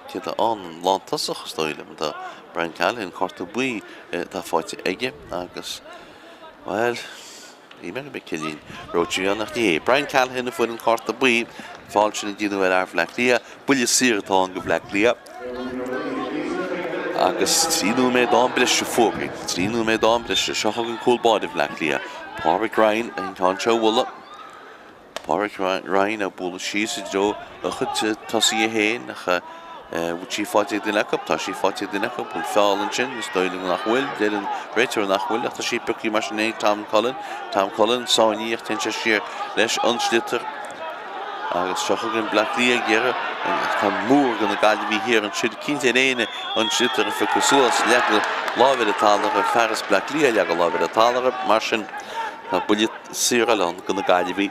cé atá ann, an lántosach is dóigh liom, tá Brian Callahan, cárta buí atá faighte aige agus, bhuel, Shíl mé gurb é Cillian Roche a bhí ann ach ní hé. Brian Callahan a fuair an cárta buí. Feall sin a déanadh ar fhear Bhaile Átha Cliath. Buille saor atá ann do Bhaile Átha Cliath. Agus 3 nóiméad d'am breise fógraithe. 3 nóiméad d'am breise. Seo chugainn cúl báire Bhaile Átha Cliath. Pádraig Ryan an ceann seo a bhualadh. Pádraig Ryan á bualadh síos i dtreo a chuid tosaithe féin ach bhfuil sí faighte ag duine acu? Tá sí faighte ag duine acu. Bhfuil feall ansin? Is dóigh liom nach bhfuil. Deir an réiteoir nach bhfuil ach tá sí pioctha mar sin ag Tom Cullen. Tom Cullen, sáinnithe ach téann sé siar leis an sliotar. Agus seo chugainn Bleá Cliath ag iarraidh tá mór de na Gaillimhigh thiar ansin. Cinnte ar éinne an sliotar a phiocadh suas. Leagadh lámh ar an talamh, fear as Bleá Cliath leagadh lámh ar an talamh. Mar sin tá buille saor eile ann do na Gaillimhigh.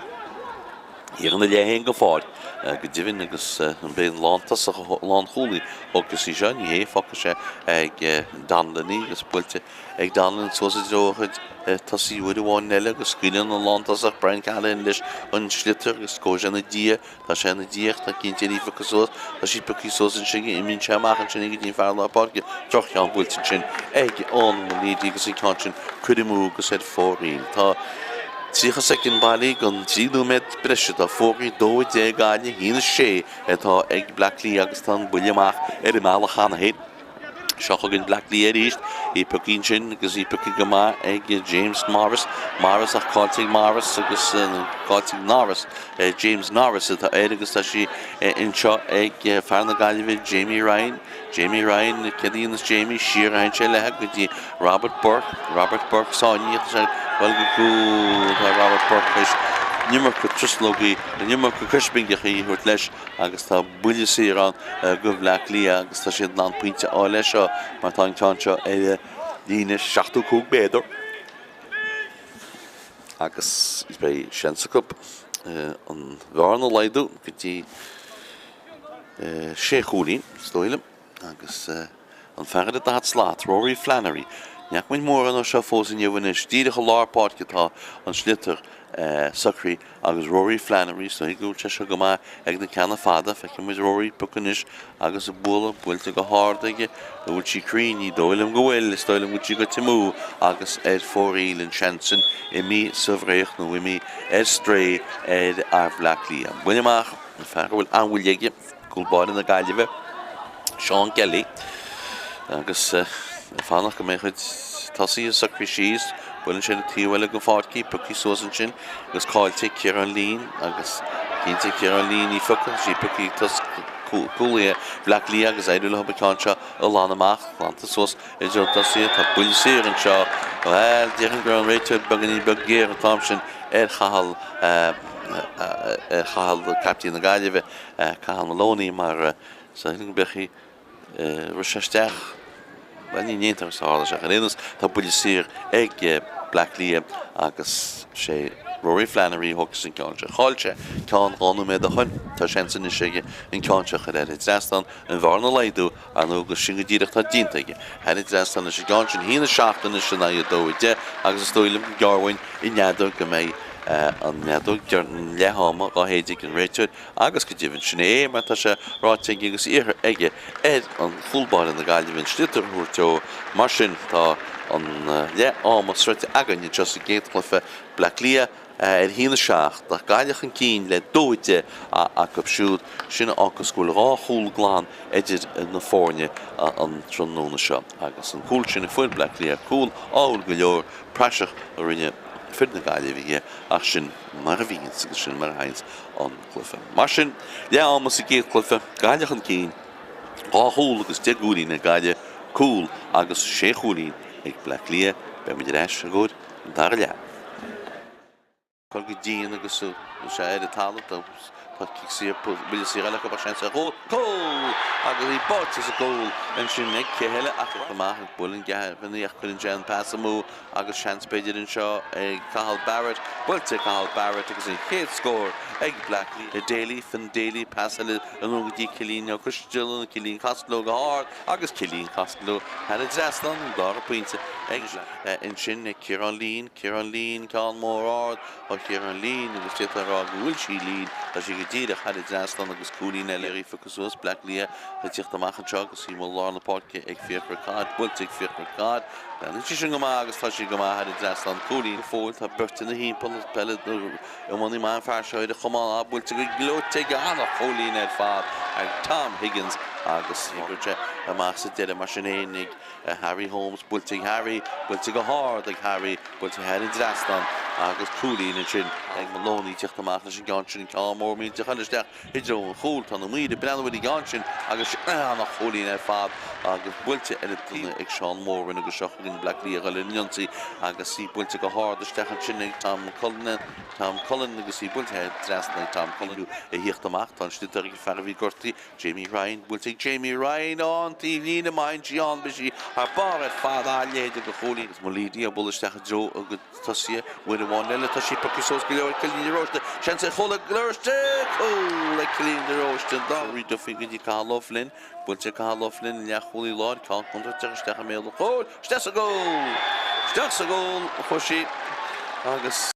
Thiar ina leath féin den pháirc, go deimhin, agus an b'é an lántosach, lánchúlaí a thógfas í seo, ní hé, fágtha sé ag Donnellan í agus buailte ag Donnellan suas i dtreo a chuid tosaí uair amháin eile agus scaoileann an lántosach Brian Callahan leis an sliotar agus gabhann sé ina diaidh. Tá sé ina diaidh, tá cinnte í pioctha suas, tá sí pioctha suas ansin, imíonn sé amach ansin go dtí an fear lár páirce, droch-cheann buailte ansin ag Eoin Mulleady agus an ceann sin curtha amú agus ar fóraoil. Tá 30 soicind bailí don 3 nóiméad breise atá fógraithe, 2 10 Gaillimh, 1 6 atá ag Bleá Cliath agus tá an buille amach ar an mbealach cheana féin. Seo chugainn Bleá Cliath arís. Í pioctha ansin agus í pioctha go maith ag James Morris. Morris ach caillte ag Morris agus caillte ag Norris. James Norris atá air agus tá sí anseo ag fear na Gaillimhe Jamie Ryan. Jamie Ryan, céard a dhéanas Jamie? Siar a théann sé léi go dtí Robert Burke. Robert Burke sáinnithe tá sé bhuel go cúl. Tá Robert Burke tar éis an iomarca truslógaí, an iomarca coispingeacha a thabhairt leis agus tá buille saor ann do Bhleá Cliath agus tá siad in ann pointe a fháil leis seo mar tá an ceann seo ar líne 75 méadar agus beidh seans acu an bhearna a laghdú go dtí sé chúilín, is dóigh liom, agus An fear ar an 40 slat, Rory Flannery. Ní fhaca muid mórán dó seo fós inniu anois. Díreach i lár páirce atá an sliotar socraithe agus Rory Flannery, is dóigh go bhfuil sé seo go maith ag na ceanna fada. Feicfidh muid Rory ag piocadh anois agus ag bualadh, buailte go hard aige. An bhfuil sí cruinn? Ní dóigh liom go bhfuil. Is dóigh liom go bhfuil sí goite amú agus ar fóraoil an seans sin imithe sa bhfraoch nó imithe ar strae ar fhear Bhleá Cliath. Buille amach, an fear a bhfuil an-bhuille aige. Cúl báire na Gaillimhe, Seán Kelly, agus ag fanacht go mbeidh a chuid tosaithe socraithe síos. Buaileann sé an taobh eile den pháirc í, pioctha suas ansin agus caillte ag Ciarán Leen agus cinnte Ciarán Leen í a phiocadh, sí pioctha ag tos cúlaithe Bhleá Cliath agus éireoidh leo an ceann seo a ghlanadh amach, glanta suas i dtreo tosaithe. Tá buille saor anseo. Bhuel, déarfainn go raibh an réiteoir beagáinín beag géar an t-am sin ar Chathal, ar Chathal, captaen na Gaillimhe. Cathal Moloney mar is dóigh liom go mbeadh rith sé isteach, bhuel ní ndéantar agus tharla sé ar aon nós, tá buille saor ag Bleá Cliath agus sé Rory Flannery a thógfas an ceann seo. Chaill sé ceann 2 nóiméad ó shoin, tá seans anois aige an ceann seo a chur thar an dtrasnán, an bhearna a laghdú, ar ndóigh agus sin go díreach atá déanta aige. Thar an dtrasnán leis an gceann sin, 1-7 anois in aghaidh 2-10 agus is dóigh liom go gearrfainn an fheadóg go mbeidh an fheadóg leath-ama dhá shéideadh ag an réiteoir agus go deimhin sin é mar tá sé ráite aige agus iarrtha aige ar an chúl báire na Gaillimhe an sliotar a thabhairt dó. Mar sin tá an leath ama sroichte againn anseo sa gcéad chluiche, Bleá Cliath ar 1-7 ach Gaillimh chun cinn le 2-10 acu siúd. Sin a fhágas go bhfuil dhá chúl glan idir na foirne an tráthnóna seo agus an cúl sin a fuair Bleá Cliath, cúl ádhúil go leor, praiseach a rinne fir na Gaillimhe dhe ach sin mar a bhíonns agus sin mar a théanns an cluiche. Mar sin, leath ama sa gcéad chluiche, Gaillimh chun cinn, dhá chúl agus 10 gcúilín ag Gaillimh, cúl agus sé chúilín ag Bleá Cliath. Beidh muid ar ais i gcomhair an dara leath. Cur go dian agus sé ar an talamh. Tá. Tá cic saor, buille saor eile acu ach seans ar chúl. Cúl! Agus í báite sa gcúl ansin ag Cihile ach amach ag bualadh Gavin ach cuireann sé an pas amú agus seans b'fhéidir anseo ag Cathal Barrett. Buailte ag Cathal Barrett agus an chéad scór ag Bleá Cliath. Daly, Finn Daly, pas eile anonn go dtí Cillian Ó Coistealbha, Cillian Costello go hard agus Cillian Costello thar an dtrasnán, an dara pointe ag ansin ag Ciarán Leen, Ciarán Leen, ceann mór ard ó Chiarán Leen agus d'fhéadfá a rá go bhfuil sí lean, tá sí go díreach thar an dtrasnán agus cúilín eile í pioctha suas, Bleá Cliath ag tíocht amach anseo agus í i lár na páirce ag Fiachra Codd, buailte ag Fiachra Codd, breathnaíonn sí sin go maith agus tá sí go maith thar an dtrasnán, cúilín go fóill, tá beirt ina thimpeall, peile iománaí maith an fear seo ar a chamán, á buailte go gleoite ag an-chúilín ar fad ag Tom Higgins agus oibríonn sé amach sa deireadh mar sin fhéin ag Harry Holmes, buailte ag Harry, buailte go hard ag Harry, buailte thar an dtrasnán agus cúilín ansin ag Maloney teacht amach leis an gceann sin, ceann mór millteach eile isteach i dtreo an chúil, tá na maoir ag breathnú ar an gceann sin agus an-chúilín ar fad agus buailte ar an taobh ag Seán Moran agus seo chugainn Bleá Cliath ag dul ar an ionsaí agus í buailte go hard isteach ansin ag Tom Cullen, Tom Cullen agus í buailte thar an trasnán ag Tom Cullen a thíocht amach, tá an sliotar ag an fear a bhí gortaithe Jamie Ryan, buailte ag Jamie Ryan ón taobhlíne, má théann sí ann, beidh sí thar barr ar fad, a leithéid de chúilín. Agus Mulleady ag bualadh isteach i dtreo a gcuid tosaithe, uair amháin eile, tá sí pioctha suas go leor ag Cillian de Róiste, seans ar chúl ag de Róiste! Cúl ag Cillian de Róiste, an dá Rory Duffy go dtí Cathal O'Flynn, buailte ag Cathal O'Flynn, leathchúlaí láir, ceann contúirteach isteach i mbéal an chúil, isteach sa gcúl! Isteach sa gcúl a chuaigh sí agus.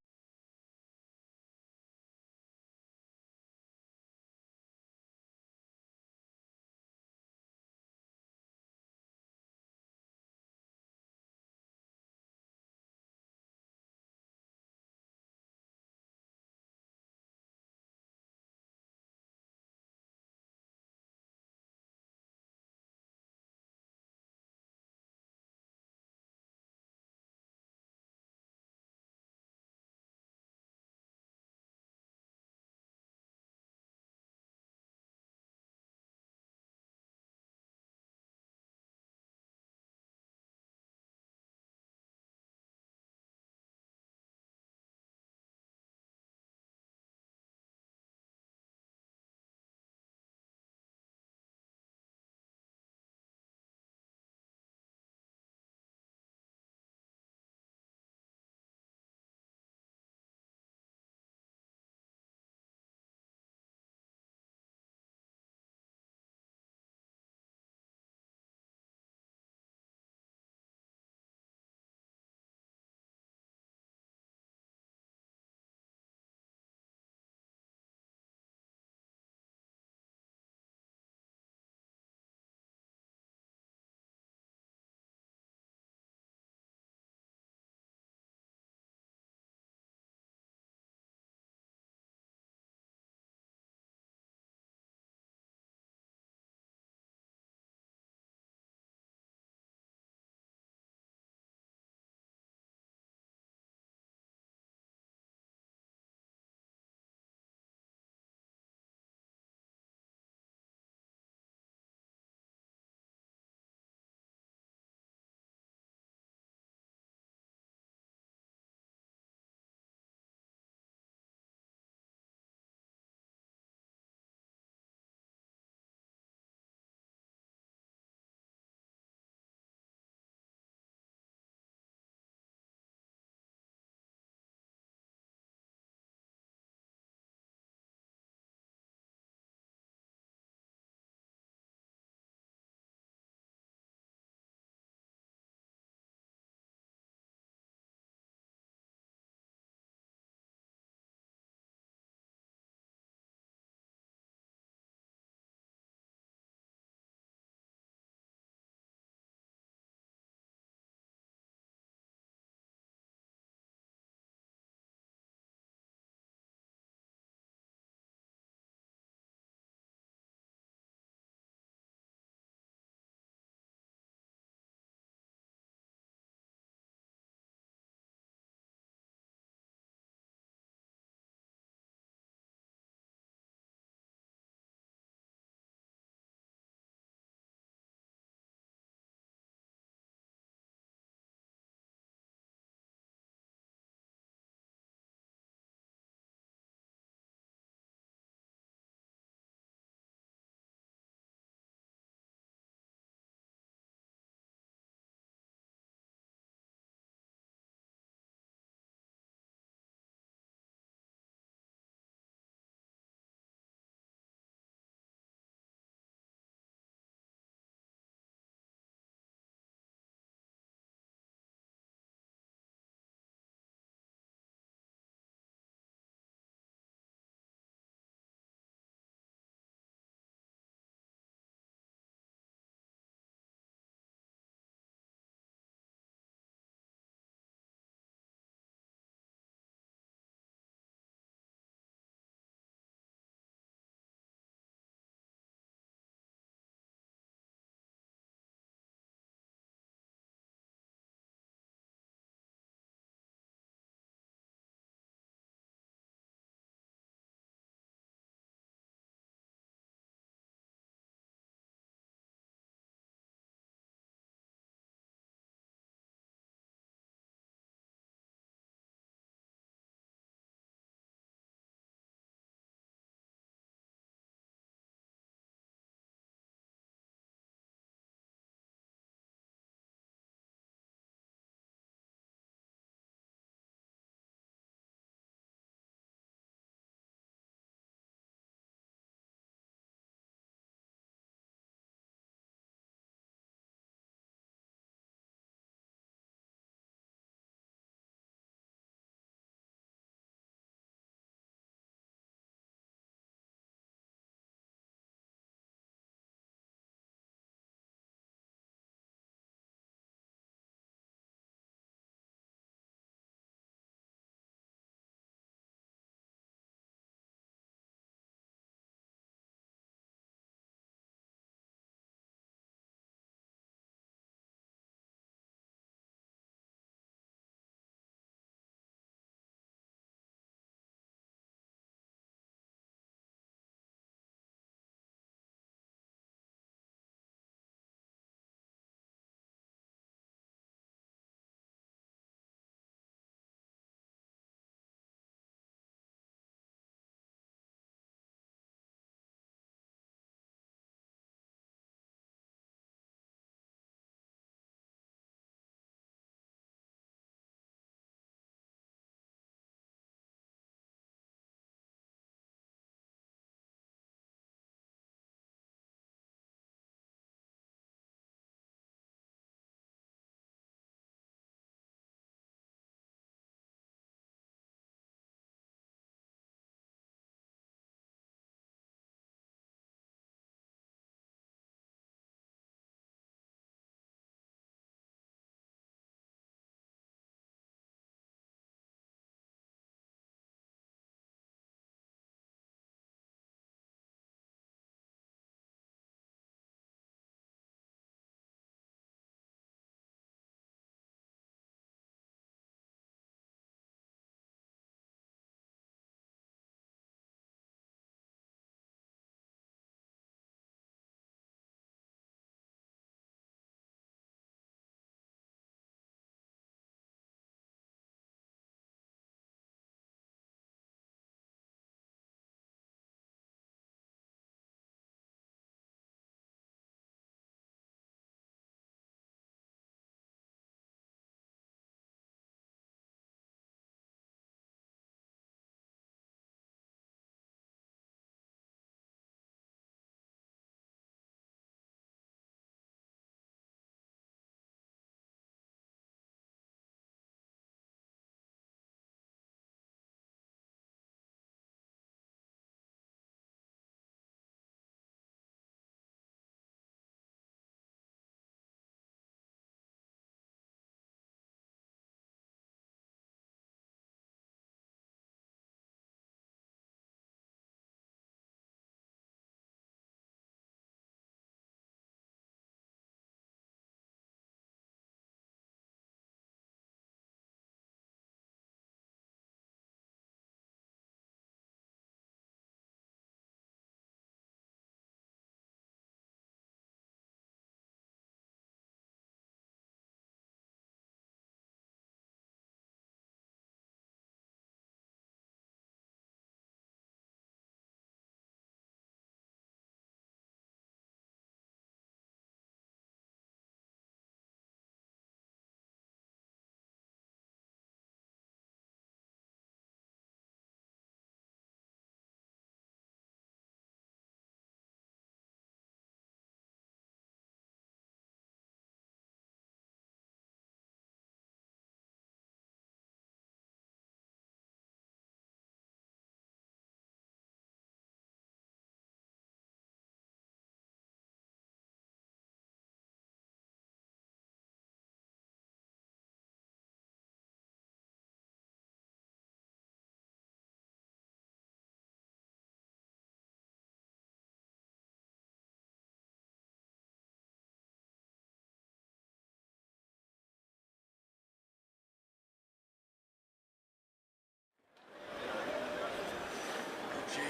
Okay.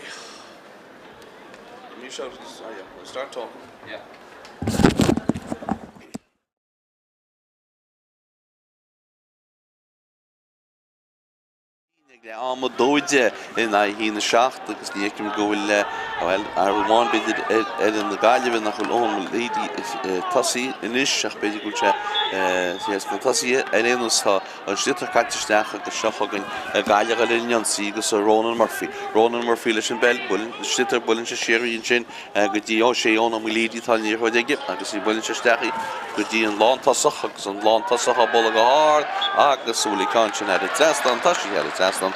Give me a shout. Oh yeah, we'll start talking. Yeah. Ag leath ama 2:10 in aghaidh 1-7 agus ní fheicim go bhfuil, bhuel, athrú amháin b'fhéidir ar fhoireann na Gaillimhe nach bhfuil Eoin Mullady ag tosaí anois ach b'fhéidir go bhfuil sé sna tosaithe. Ar aon nós tá an sliotar caite isteach agus seo chugainn Gaillimh ag dul ar an ionsaí agus Ronan Murphy. Ronan Murphy leis an bpeil, buaileann an sliotar, buaileann sé siar í ansin go dtí, ó sé Eoin Ó Maolaoidí atá an liathróid aige agus í buaileann sé isteach í go dtí an lántosach agus an lántosach á bualadh go hard agus an bhfuil an ceann sin thar an trasnán, tá sí thar an trasnán,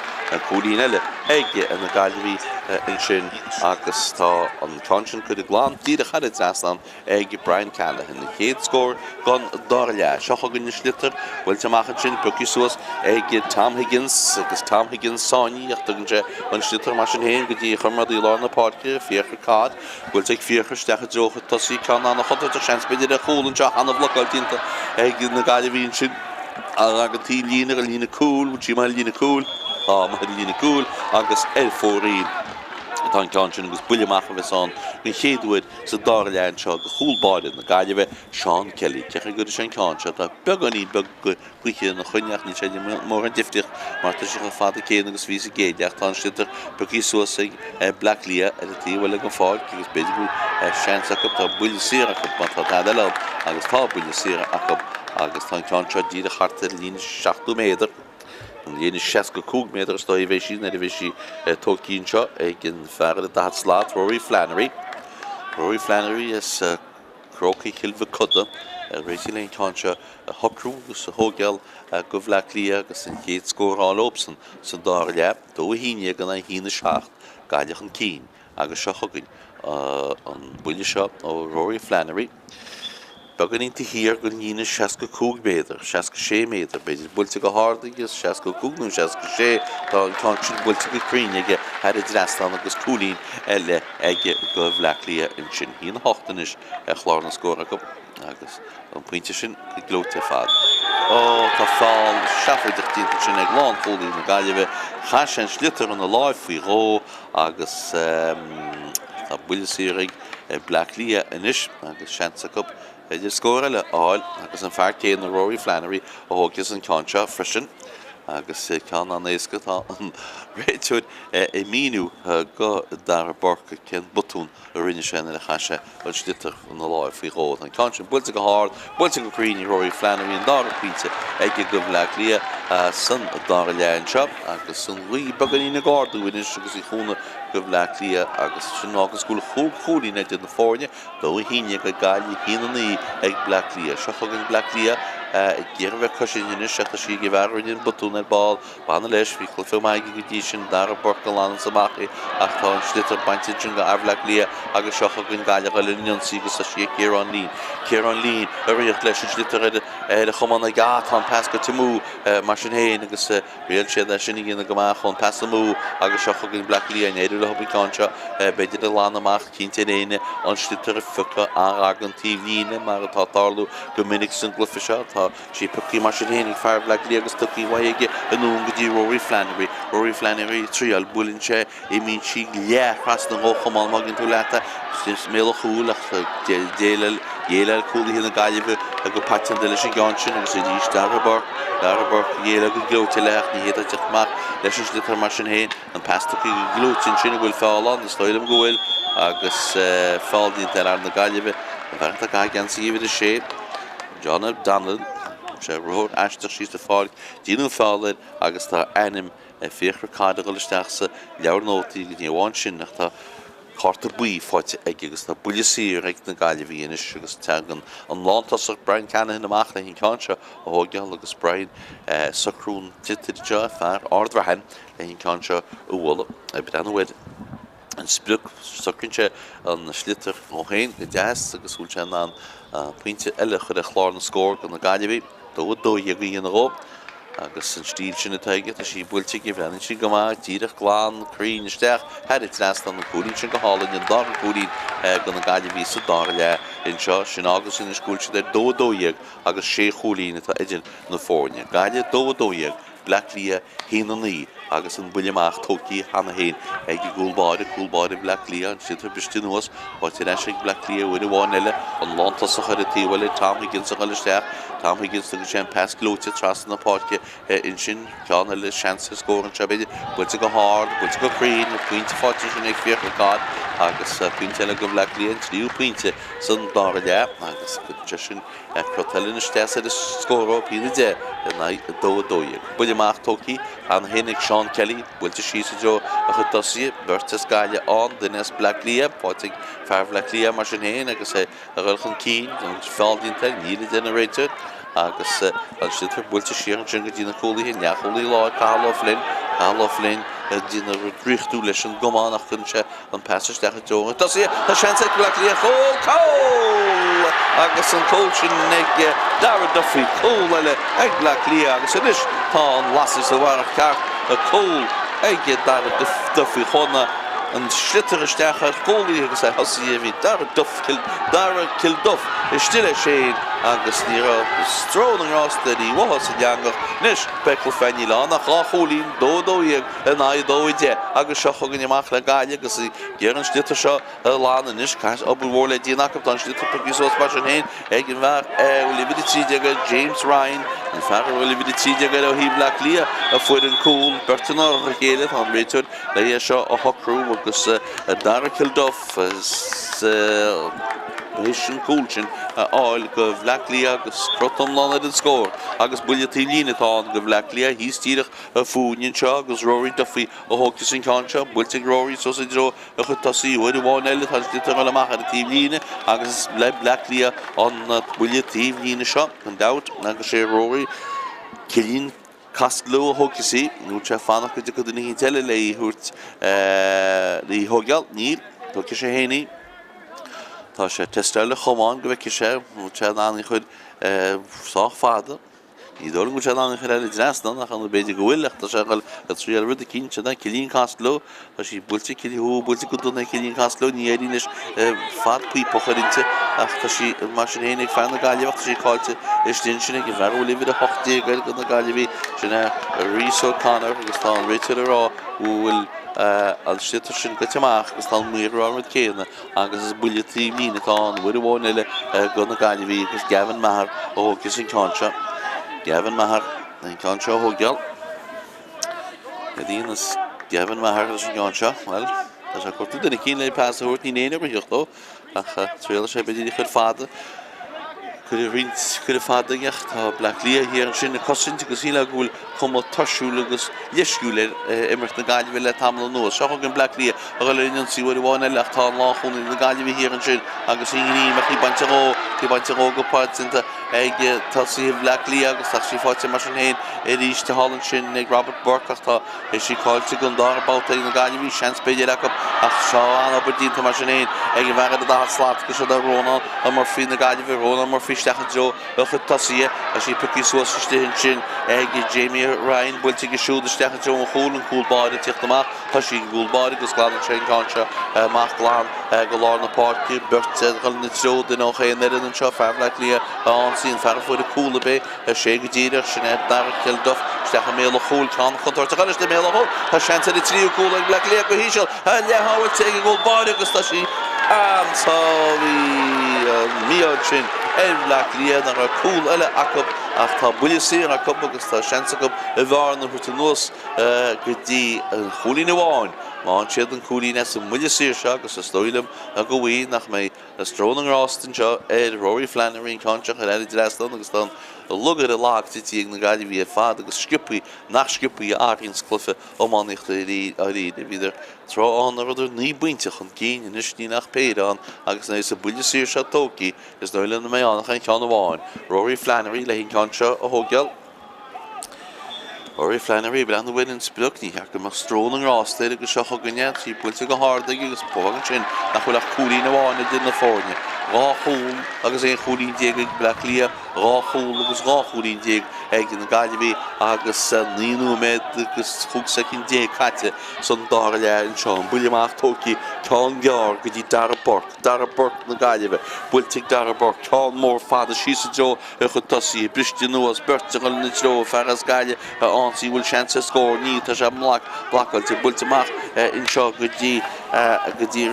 cúilín eile ag na Gaillimhigh ansin agus tá an ceann sin curtha glan díreach thar an trasnán ag Brian Callaghan, an chéad scór den dara leath. Seo chugainn an sliotar, buailte amach ansin, pioctha suas ag Tom Higgins agus Tom Higgins sáinnithe ach tugann sé an sliotar mar sin féin go dtí a chomrádaí i lár na páirce, Fiachra Codd. Buailte ag Fiachra isteach i dtreo a chuid tosaí, ceann an-chontúirteach, seans b'fhéidir ar chúl anseo, an-bhlocáil déanta ag na Gaillimhigh ansin ag an taobh líne, an líne cúil, bhfuil sí amuigh ar an líne cúil? Tá amuigh ar an líne cúil agus ar fóraoil atá an ceann sin agus buille amach a bheas ann den chéad uair sa dara leath anseo do chúl báire na Gaillimhe, Seán Kelly. Cén chaoi a gcuirfidh sé an ceann seo? Tá beagáinín beag gaoithe ina choinne ach níl sé ag mórán difríocht mar tá sé chomh fada céanna agus a bhí sa gcéad leath. Tá an sliotar pioctha suas ag Bleá Cliath ar an taobh eile den pháirc agus b'fhéidir go bhfuil seans acu. Tá buille saor acu má tá tada eile ann agus tá buille saor acu agus tá an ceann seo díreach thart ar líne 70 méadar. An líne 65 méadar is dóigh a bheidh sí nuair a bheidh sí tógtha anseo ag an fear ar an 40 slat, Rory Flannery. Rory Flannery as Crócaigh Chill Mhochuda ag réiteach leis an ceann seo a shocrú agus a thógáil do Bhleá Cliath agus an chéad scór a fháil leobsan sa dara leath, 2-11 in aghaidh 1-7, Gaillimh chun cinn. Agus seo chugainn an buille seo ó Rory Flannery. Beagáinín taobh thiar den líne 65 méadar, 66 méadar, b'fhéidir, buailte go hard aige, 65 nó 66, tá an ceann sin buailte go cruinn aige thar an dtrasnán agus cúilín eile aige do Bhleá Cliath ansin. 1-8 anois ar chlár na scór acu agus an pointe sin go gleoite ar fad. Ó, tá feall seafóideach déanta ansin ag lánchúlaí na Gaillimhe. Chaith sé an sliotar ina láimh faoi dhó agus tá buille saor ag Bleá Cliath anois agus seans acu b'fhéidir scór eile a fháil agus an fear céanna Rory Flannery a thógfas an ceann seo freisin agus ceann an-éasca tá an réiteoir ag míniú do Dara Burke cén botún a rinne sé nuair a chaith sé an sliotar ina láimh faoi dhó. Tá an ceann sin buailte go hard, buailte go cruinn ag Rory Flannery, an dara pointe aige do Bhleá Cliath san dara leath anseo agus an ghaoth beagáinín ag ardú anois agus í ag cúnamh do Bhleá Cliath agus sin agus go bhfuil chúig chúilín idir na foirne, 2-11 ag Gaillimh, 1-9 ag Bleá Cliath. Seo chugainn Bleá Cliath ag iarraidh bheith cois anois ach tá sí ag an bhfear a rinne an botún ar ball. Baineadh leis, bhí cluiche maith aige go dtí sin, Dara Burke a ghlananns amach í ach tá an sliotar bainte ansin de fhear Bhleá Cliath agus seo chugainn Gaillimh ag dul ar an ionsaí agus tá sí ag Ciarán Leen. Ciarán Leen ag ritheacht leis an sliotar ar a chamán aige, ah tá an pas goite amú mar sin féin agus thriail siad é sin a dhéanamh go maith chuaigh an pas amú agus seo chugainn Bleá Cliath, an éireoidh leo an ceann seo b'fhéidir a ghlanadh amach, cinnte ar éinne an sliotar a phiocadh an-ghar don taobhlíne mar atá ag tarlú go minic san gcluiche seo. Tá Sí pioctha mar sin féin ag fear Bhleá Cliath agus tugtha uaidh aige anonn go dtí Rory Flannery. Rory Flannery ag triail. Buaileann sé, imíonn sí leath thrasna dhá chamán má thuigeann tú leat é. Is i mbéal an chúil ach dhéileáil cúlaithe na Gaillimhe go paiteanta leis an gceann sin agus arís Dara Burke. Dara Burke ag déileáil go gleoite léi ach ní fhéadfadh teacht amach leis an sliotar mar sin féin. An pas tugtha go gleoite ansin an bhfuil feall ann? Is dóigh liom go bhfuil agus feall déanta ar fhear na Gaillimhe. An fear atá ag caitheamh geansaí uimhir a sé. John O'Donnell, sé ruathar aisteach síos an pháirc, déanadh feall air agus tá ainm Fiachra Codd ag dul isteach sa leabhar nótaí agus ní amháin sin ach tá cárta buí faighte aige agus tá buille saor ag na Gaillimhigh anois agus tagann an lántosach Brian Canahan amach le an ceann seo a thóigeáil agus Brian ag socrú an tsliotair anseo, fear Ard Raithin le an ceann seo a bhualadh. Ag breathnú air. an sprioc. Socraíonn sé an sliotar dhó féin go deas agus bhfuil sé in ann pointe eile a chur ar chlár na scór do na Gaillimhigh. 2-12 a dhéanamh dhó agus an stíl sin atá aige, tá sí buailte aige, bhreathnaíonn sí go maith, díreach glan, cruinn isteach thar an trasnán, an cúilín sin go hálainn, an dara cúilín do na Gaillimhigh sa dara leath anseo. Sin agus anois go bhfuil siad ar 2-12 agus sé chúilín atá idir na foirne. Gaillimh 2-12, Bleá Cliath 1-9. agus an buille amach tógtha cheana féin ag an gcúl báire, cúl báire Bhaile Átha Cliath, an sliotar briste anuas, faighte ar ais ag Bleá Cliath uair amháin eile, an lántosach ar an taobh eile, Tom Higgins ag dul isteach, Tom Higgins, tugann sé an pas gleoite trasna na páirce ansin, ceann eile, seans ar scór anseo b'fhéidir, buailte go hard, buailte go cruinn, pointe faighte ansin ag Fiachra Codd agus pointe eile do Bhleá Cliath, an tríú pointe san dara leath agus cuireann sé sin Crot eile anois deas ar an scór ó 1-10 in aghaidh 2 12. Buille amach tógtha cheana féin ag Seán Kelly, buailte síos i dtreo a chuid tosaithe, beirt as Gaillimh ann, duine as Bleá Cliath, faighte ag fear Bhleá Cliath mar sin féin agus é ag dul chun cinn, an feall déanta air, níl a deir an réiteoir agus an sliotar buailte siar ansin go dtí na cúlaithe, leathchúlaí láir Cathal Ó Floinn, Cathal Ó Floinn ag déanamh draíochtúil leis an gcamán ach cuireann sé An pas isteach i dtreo an tosaí. Tá seans ag Bleá Cliath. Cúl! Cúl! Agus an cúl sin ag Darragh Duffy. Cúl eile ag Bleá Cliath agus anois tá an lasair sa bharrach ceart. Cúl ag Darragh Duffy. Chuaigh an sliotar isteach ar chúlaí agus ar thosaí a bhí Darragh Duff, Darragh Kilduff istigh leis féin agus ní raibh stró na ngrást ar Uí Mhotha san eangach. Anois beidh cluiche níl ann ach 2 chúilín, 2 12. in aghaidh 2 10 agus seo chugainn amach le Gaillimh agus ag iarraidh an sliotar seo a ghlanadh anois. Caithfidh obair mhór le déanamh acu. Tá an sliotar pioctha suas mar sin féin ag an bhfear a bhfuil uimhir 13 air, James Ryan, an fear a bhfuil uimhir 13 air ó thaobh Bhaile Átha Cliath a fuair an cúl. Beirt in árach a chéile. Tá an réiteoir le é seo a shocrú agus Darragh Kilduff théis an cúl sin a fháil do Bhaile Átha Cliath agus crot iomlán ar an scór agus buille taobh líne atá ann do Bhaile Átha Cliath thíos díreach fúinn anseo agus Rory Duffy a thógfas an ceann seo, buailte ag Rory suas i dtreo a chuid tosaí uair amháin eile, tá an sliotar ag dul amach ar an taobh líne agus is le Bleá Cliath an buille taobh líne seo, gan dabht, agus sé Rory Cillian Costello a thógfas í, nó sé fanacht go dtiocfaidh duine eicínt eile le í a thabhairt, le í a thóigeáil, níl, tógfaidh sé féin í. Tá sé ag teisteáil a chamán go bhfeicfidh sé, an bhfuil sé in ann í a chur sách fada. Ní dóigh liom go bhfuil sé in ann í a chur thar an dtrasnán ach b'fhéidir go bhfuil ach tá sé ag dul ag triail rud eicínt sin é Cillian Costello tá sí buailte Cillian buailte go dona ag Cillian Costello ní éiríonn leis fad píopa a chur inti ach tá sí mar sin féin ag fear na Gaillimhe ach tá sí caillte istigh ansin ag an bhfear a bhfuil uimhir 18 air do na Gaillimhigh sin é Rhys O'Connor agus tá an réiteoir ag rá go bhfuil an sliotar sin goite amach agus tá an maor ag rá an rud céanna Agus is buille taobh líne atá ann uair amháin eile do na Gaillimhigh agus Gavin Maher a thógfas an ceann seo. Gavin Maher an ceann seo a thógáil. Cad a dhéanfas Gavin Maher leis an gceann seo? Bhuel, tá sé ag cuartú duine eicínt le pas a thabhairt, níl éinne ag ritheacht dó ach triailfidh sé b'fhéidir í a chur fada. Cuireadh roinnt cuireadh fada aige ach tá Bleá Cliath thiar ansin ag cosaint agus shílfeá go bhfuil cuma tuirsiúil agus leisciúil ar imirt na Gaillimhe le tamall anuas. Seo chugainn Bleá Cliath a dhul ar an ionsaí uair amháin eile ach tá an lánchúlaí na Gaillimhe thiar ansin agus í ngreim ach í bainte dhó, í bainte dhó go paiteanta ag tosaithe Bhleá Cliath agus tá sí faighte mar sin féin arís thall ansin ag Robert Burke ach tá sí caillte don dara babhta ag na Gaillimhigh, seans b'fhéidir acu ach seo an-obair déanta mar sin féin ag an bhfear ar an daichead slat agus siod é Rónán Murphy na Gaillimhe, Rónán Murphy isteach i dtreo a chuid tosaithe, tá sí pioctha suas istigh ansin ag Jamie Ryan, buailte aige siúd isteach i dtreo an chúil, an cúl báire ag tíocht amach, tá sí ag an gcúl báire agus glanann sé an ceann seo amach glan go lár na páirce, beirt ag dul ina treo, duine ó chaon fhoireann anseo, fear Bhaile Átha Cliath a ionsaí, an fear a fuair an cúl ab é. Ar sé go díreach, sin é Darragh Kilduff isteach i mbéal an chúil, ceann contúirteach eile istigh i mbéal an chúil. Tá seans ar an tríú cúl ag Bleá Cliath go híseal, leathshábháilte ag an gcúl báire agus tá sí an-sábh. Bhí an mí-ádh ansin ar Bhleá Cliath nach raibh cúl eile acu ach tá buille saor acu agus tá seans acu an bhearna a thabhairt anuas go dtí an chúilín amháin. Má fhaigheann siad an cúilín as an mbuille saor seo agus is dóigh liom go bhfaighidh nach mbeidh Stró na ngrást anseo ar Rory Flannery an ceann seo a chur thar an dtrasnán agus tá an lugaire lag tite ag na Gaillimhigh ar fad agus sciobthaí nach sciobthaí a athraíonns cluiche iománaíochta dáiríre. Bhíodar tráth ann a rabhadar 9 bpointe chun cinn, anois níl ach péire ann agus nuair is an buille saor seo tógtha is dóigh liom nach mbeidh ann ach aon cheann amháin. Rory Flannery le an ceann seo a thógáil. Rory Flannery ag breathnú ar an sprioc, ní cheart go mbeadh stró na ngrást air agus seo chugainn é, tá sí buailte go hard aige agus fágann sin nach bhfuil ach cúilín amháin idir na foirne. 2 chúl agus 11 chúilín ag Bleá Cliath, 2 chúl agus 12 chúilín ag na Gaillimhigh agus 9 nóiméad agus 15 soicind caite san dara leath anseo. An buille amach tógtha, ceann gearr go dtí Darragh Burke, Darragh Burke na Gaillimhe, buailte ag Darragh Burke, ceann mór fada síos i dtreo a chuid tosaithe, briste anuas, beirt ag dul ina treo, fear as Gaillimh á ionsaí, bhfuil seans ar scór? Níl, tá sé blocáilte, buailte amach anseo go dtí go dtí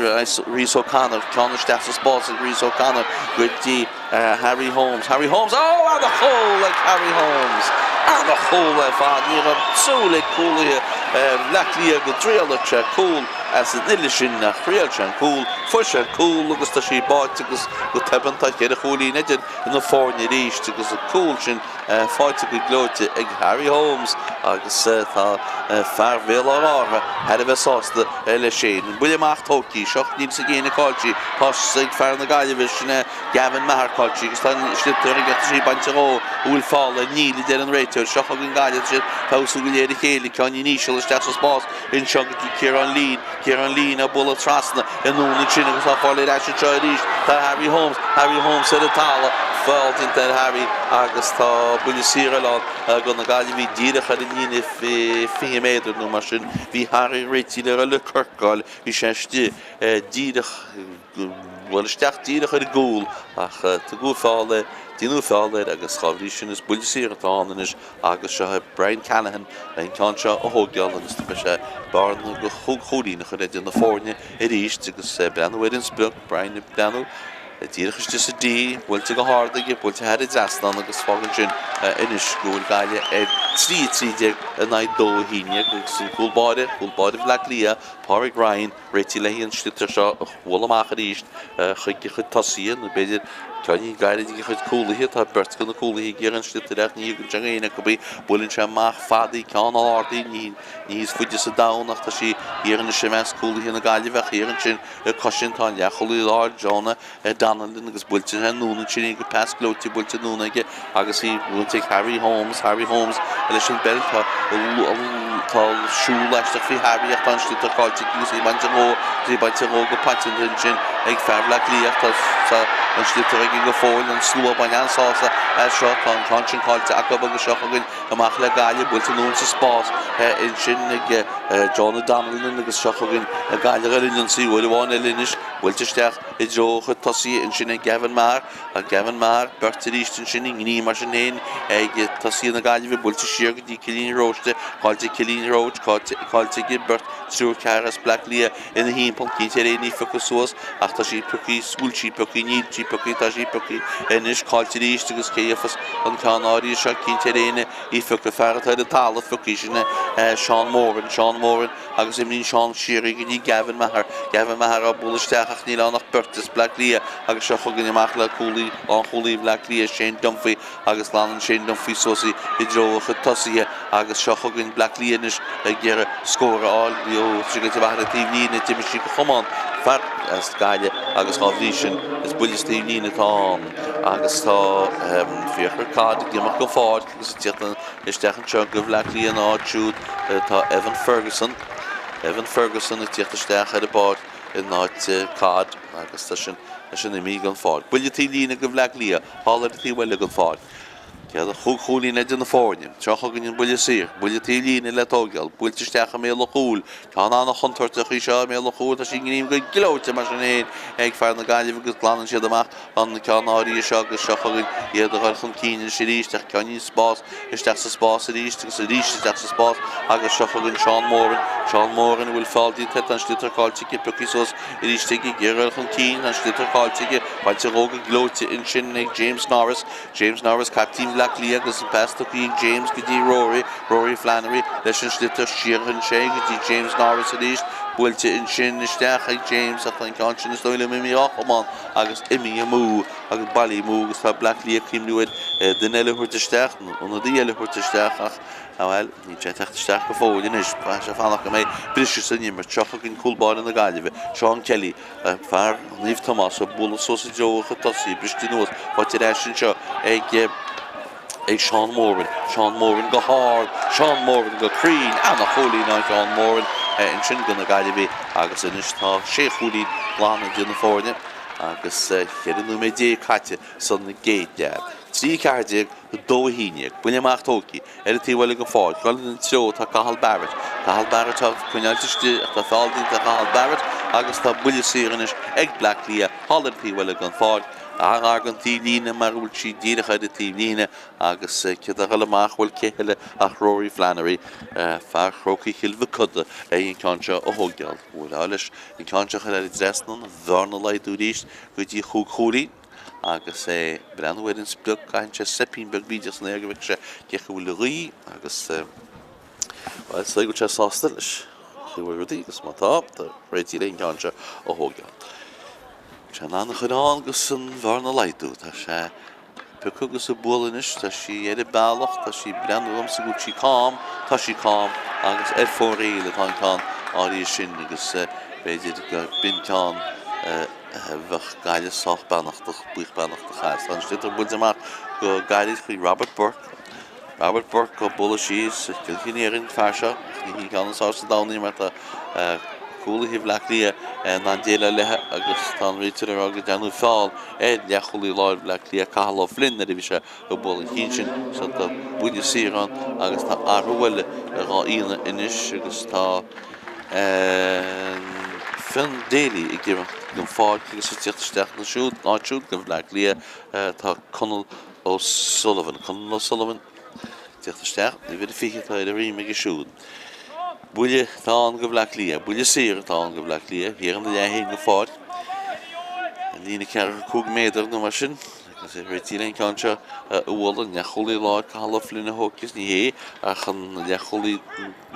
Rhys O'Connor, ceann isteach sa spás ag Rhys O'Connor go dtí Harry Holmes, Harry Holmes, oh ana-chúl ag Harry Holmes! Ana-chúl ar fad, ní raibh súil ag cúlaithe Bhleá Cliath go dtriailfeadh sé cúl as an uille sin ach thriail sé an cúl, fuair sé an cúl agus tá sí báite agus go tobann tá cheithre chúilín idir na foirne arís agus an cúl sin faighte go gleoite ag Harry Holmes agus tá fear Bhéal Átha Ártha thar a bheith sásta leis sin. An buille amach tógtha, seo níl 'fhios ag éinne cá bhfuil sí, tá ag fear na Gaillimhe, sin é Gavin Maher cá bhfuil sí agus tá an sliotar aige, tá sí bainte dhó, an bhfuil feall air, níl, a deir an réiteoir, seo chugainn Gaillimh, tá siad ag feabhsú de réir a chéile, ceann íseal isteach sa spás anseo go dtí Ciarán Leen, Ciarán Leen á bualadh trasna anonn ansin agus á fáil ar ais anseo arís. Tá Harry Holmes, Harry Holmes ar an talamh, feall déanta ar Harry agus tá buille saor eile ann do na Gaillimhigh díreach ar an líne 20 méadar nó mar sin. Bhí Harry réitithe le dhul le corcáil, bhí sé istigh díreach, bhuel isteach díreach ar an gcúl ach tugadh feall air, déanadh feall air agus dá bhrí sin is buille saor atá ann anois. Agus seo é Brian Callaghan le an ceann seo a thógáil agus beidh sé bearna de chúig chúilín a chur idir na foirne arís agus breathnú ar an sprioc, Brian ag breathnú díreach istigh sa D, buailte go hard aige, buailte thar an dtrasnán agus fágann sin anois go bhfuil Gaillimh ar 3 13 in aghaidh 2 11 agus an cúl báire, cúl báire Bhaile Átha Cliath, Pádraig Ryan, Réitithe le an sliotar seo a bhualadh amach arís chuig a chuid tosaithe, nó b'fhéidir ceann gairid ag a chuid cúlaithe. Tá beirt de na cúlaithe ag iarraidh an sliotar ach ní thugann sé do éinne acu í. Buaileann sé amach fada í, ceann ard í, ní níos faide sa domhan ach tá sí thiar anois i measc cúlaithe na Gaillimhe ach thiar ansin ag cosaint tá an leathchúlaí láir, Jonah Donnellan agus buailte anonn ansin í go pas gleoite buailte anonn aige agus í buailte ag Harry Holmes, Harry Holmes leis an bpeil tá tá siúl aisteach faoi Harry ach tá an sliotar caillte aige agus í bainte dhó agus í bainte dhó go paiteanta ansin ag fear Bhaile Átha Cliath ach tá an sliotar aige go fóill an slua ag baint an-sásamh as seo tá an ceann sin caillte acu agus seo chugainn amach le Gaillimh buailte anonn sa spás ansin ag Jonah Donnellan agus seo chugainn Gaillimh ar an ionsaí uair amháin eile anois buailte isteach i dtreo a chuid tosaithe ansin ag Gavin Maher. Ach Gavin Maher, beirt arís ansin i ngníomh mar sin féin ag tosaithe na Gaillimhe, buailte siar go dtí Cillian Roche, caillte ag Cillian Roche, caillte aige beirt, triúr, ceathrar as Bleá Cliath ina thimpeall, cinnte ar éinne í phiocadh suas ach tá sí pioctha, bhfuil sí pioctha, níl sí pioctha, tá sí pioctha anois, caillte arís agus cé gheofas an ceann áirithe seo, cinnte ar éinne í phiocadh, fear atá ar an talamh pioctha, sin é Seán Moran, Seán Moran. Agus imríonn Seán siar í go dtí Gavin Maher. Gavin Maher á bualadh isteach ach níl ann ach beirt as Bleá Cliath agus seo chugainn amach le cúlaí, lánchúlaí Bhleá Cliath, Shane Dunphy agus glanann Shane Dunphy suas í i dtreo a chuid tosaithe agus seo chugainn Bleá Cliath anois ag iarraidh scór a fháil. Ó, tá sé gaibhte amach ar an taobh líne, d'imigh sí go chamán fear as Gaillimh agus dhá bhrí sin is buille sa taobh líne atá ann agus tá Fiachra Codd ag imeacht den pháirc agus ag tíocht isteach anseo go Bhleá Cliath ina áit siúd tá Evan Ferguson, Evan Ferguson ag tíocht isteach ar an bpáirc in áit Codd agus tá sin, tá sin imithe den pháirc. Buille taobh líne go Bhleá Cliath, thall ar an taobh eile den pháirc. Céad chúig chúilín idir na foirne. Seo chugainn an buille saor. Buille taobh líne le tógáil. Buailte isteach i mbéal an chúil. Ceann an-chontúirteach í seo i mbéal an chúil. Tá sí i ngreim go gleoite mar sin féin ag fear na Gaillimhe agus glanann siad amach an ceann áirithe seo agus seo chugainn iad a dhul chun cinn anois arís ach ceann spás isteach sa spás arís agus arís isteach sa spás agus seo chugainn Seán Moran, Seán Moran a bhfuil feall déanta air, tá an sliotar caillte aige, pioctha suas arís aige, ag iarraidh a dhul chun cinn, tá an sliotar caillte aige, bainte dhó go gleoite ansin ag James Norris, James Norris, caiptín Bhaile Átha Cliath agus an pas tugtha ag James go dtí Rory, Rory Flannery leis an sliotar siar ansin go dtí James Norris arís, buailte ansin isteach ag James ach tá an ceann sin is dóigh liom imithe dhá chamán. agus imithe amú agus bailithe amú agus tá Bleá Cliath ag cuimhniú ar duine eile a thabhairt isteach, nó ionadaí eile a thabhairt isteach ach, bhuel, níl sé ag teacht isteach go fóill anois. Caithfidh sé fanacht go mbeidh briseadh san imirt. Seo chugainn cúl báire na Gaillimhe, Seán Kelly, fear Naomh Tomás, ag bualadh suas i dtreo a chuid tosaithe, briste anuas, faighte ar ais anseo ag. ag Seán Moran, Seán Moran go hard, Seán Moran go cruinn, ana-chúilín ó Sheán Moran ansin do na Gaillimhigh agus anois tá sé chúilín glan idir na foirne agus 14 nóiméad caite san gcéad leath. 3 14, 2 11. Buille amach tógtha ar an taobh eile den pháirc. Dul ina treo tá Cathal Barrett. Cathal Barrett á coinneáilt istigh ach tá feall déanta ar Chathal Barrett agus tá buille saor anois ag Bleá Cliath thall ar an taobh eile den pháirc. An-ghar don taobhlíne mar a bhfuil sí díreach ar an taobhlíne agus céard a dhul amach, bhuel cé eile ach Rory Flannery, fear Chrócaigh Chill Mhochuda le an ceann seo a thógáil. Bhuel, leis an ceann seo a chur thar an dtrasnán, an bhearna a laghdú arís go dtí chúig chúilín. Agus é ag breathnú ar an sprioc, caitheann sé soipín beag bídeach san aer go bhfeicfidh sé cé chaoi a bhfuil an ghaoth agus, bhuel, is dóigh go bhfuil sé sásta leis an chaoi a bhfuil rudaí agus má tá, tá réitithe le an ceann seo a thógáil. Tá sé in ann a chur ann agus an bhearna a laghdú. Tá sé ag piocadh agus ag bualadh anois, tá sí ar an bealach, tá sí ag breathnú domsa go bhfuil sí cam, tá sí cam agus ar fóraoil atá an ceann áirithe sin agus b'fhéidir go b'in ceann Bheadh Gaillimh sách beannachtach, buíoch beannachtach as. Tá an sliotar buailte amach go gairid chuig Robert Burke. Robert Burke á bualadh síos. Cill Chainnigh an fear seo, ach ní hí ceann is fearr sa domhan í mar tá cúlaithe Bhleá Cliath in ann déileáil léi agus tá an réiteoir ag rá go ndearnadh feall ar leathchúlaí láir Bhleá Cliath, Cathal O'Flynn, nuair a bhí sé ag bualadh an chinn sin. So tá buille saor ann agus tá athrú eile dhá dhéanamh anois agus tá Fionn Daly ag imeacht den pháirc agus ag tíocht isteach ina siúd, áit siúd do Bhleá Cliath tá Conall O'Sullivan. Conall O'Sullivan ag tíocht isteach, uimhir 20 atá ar a dhroim aige siúd. Buille atá ann do Bhleá Cliath, buille saor atá ann do Bhleá Cliath, thiar ina leath féin den pháirc. An líne 45 méadar nó mar sin. Agus é réitithe le an ceann seo a bhualadh, an leathchúlaí láir Cathal O'Flynn a thógfas, ní hé ach an leathchúlaí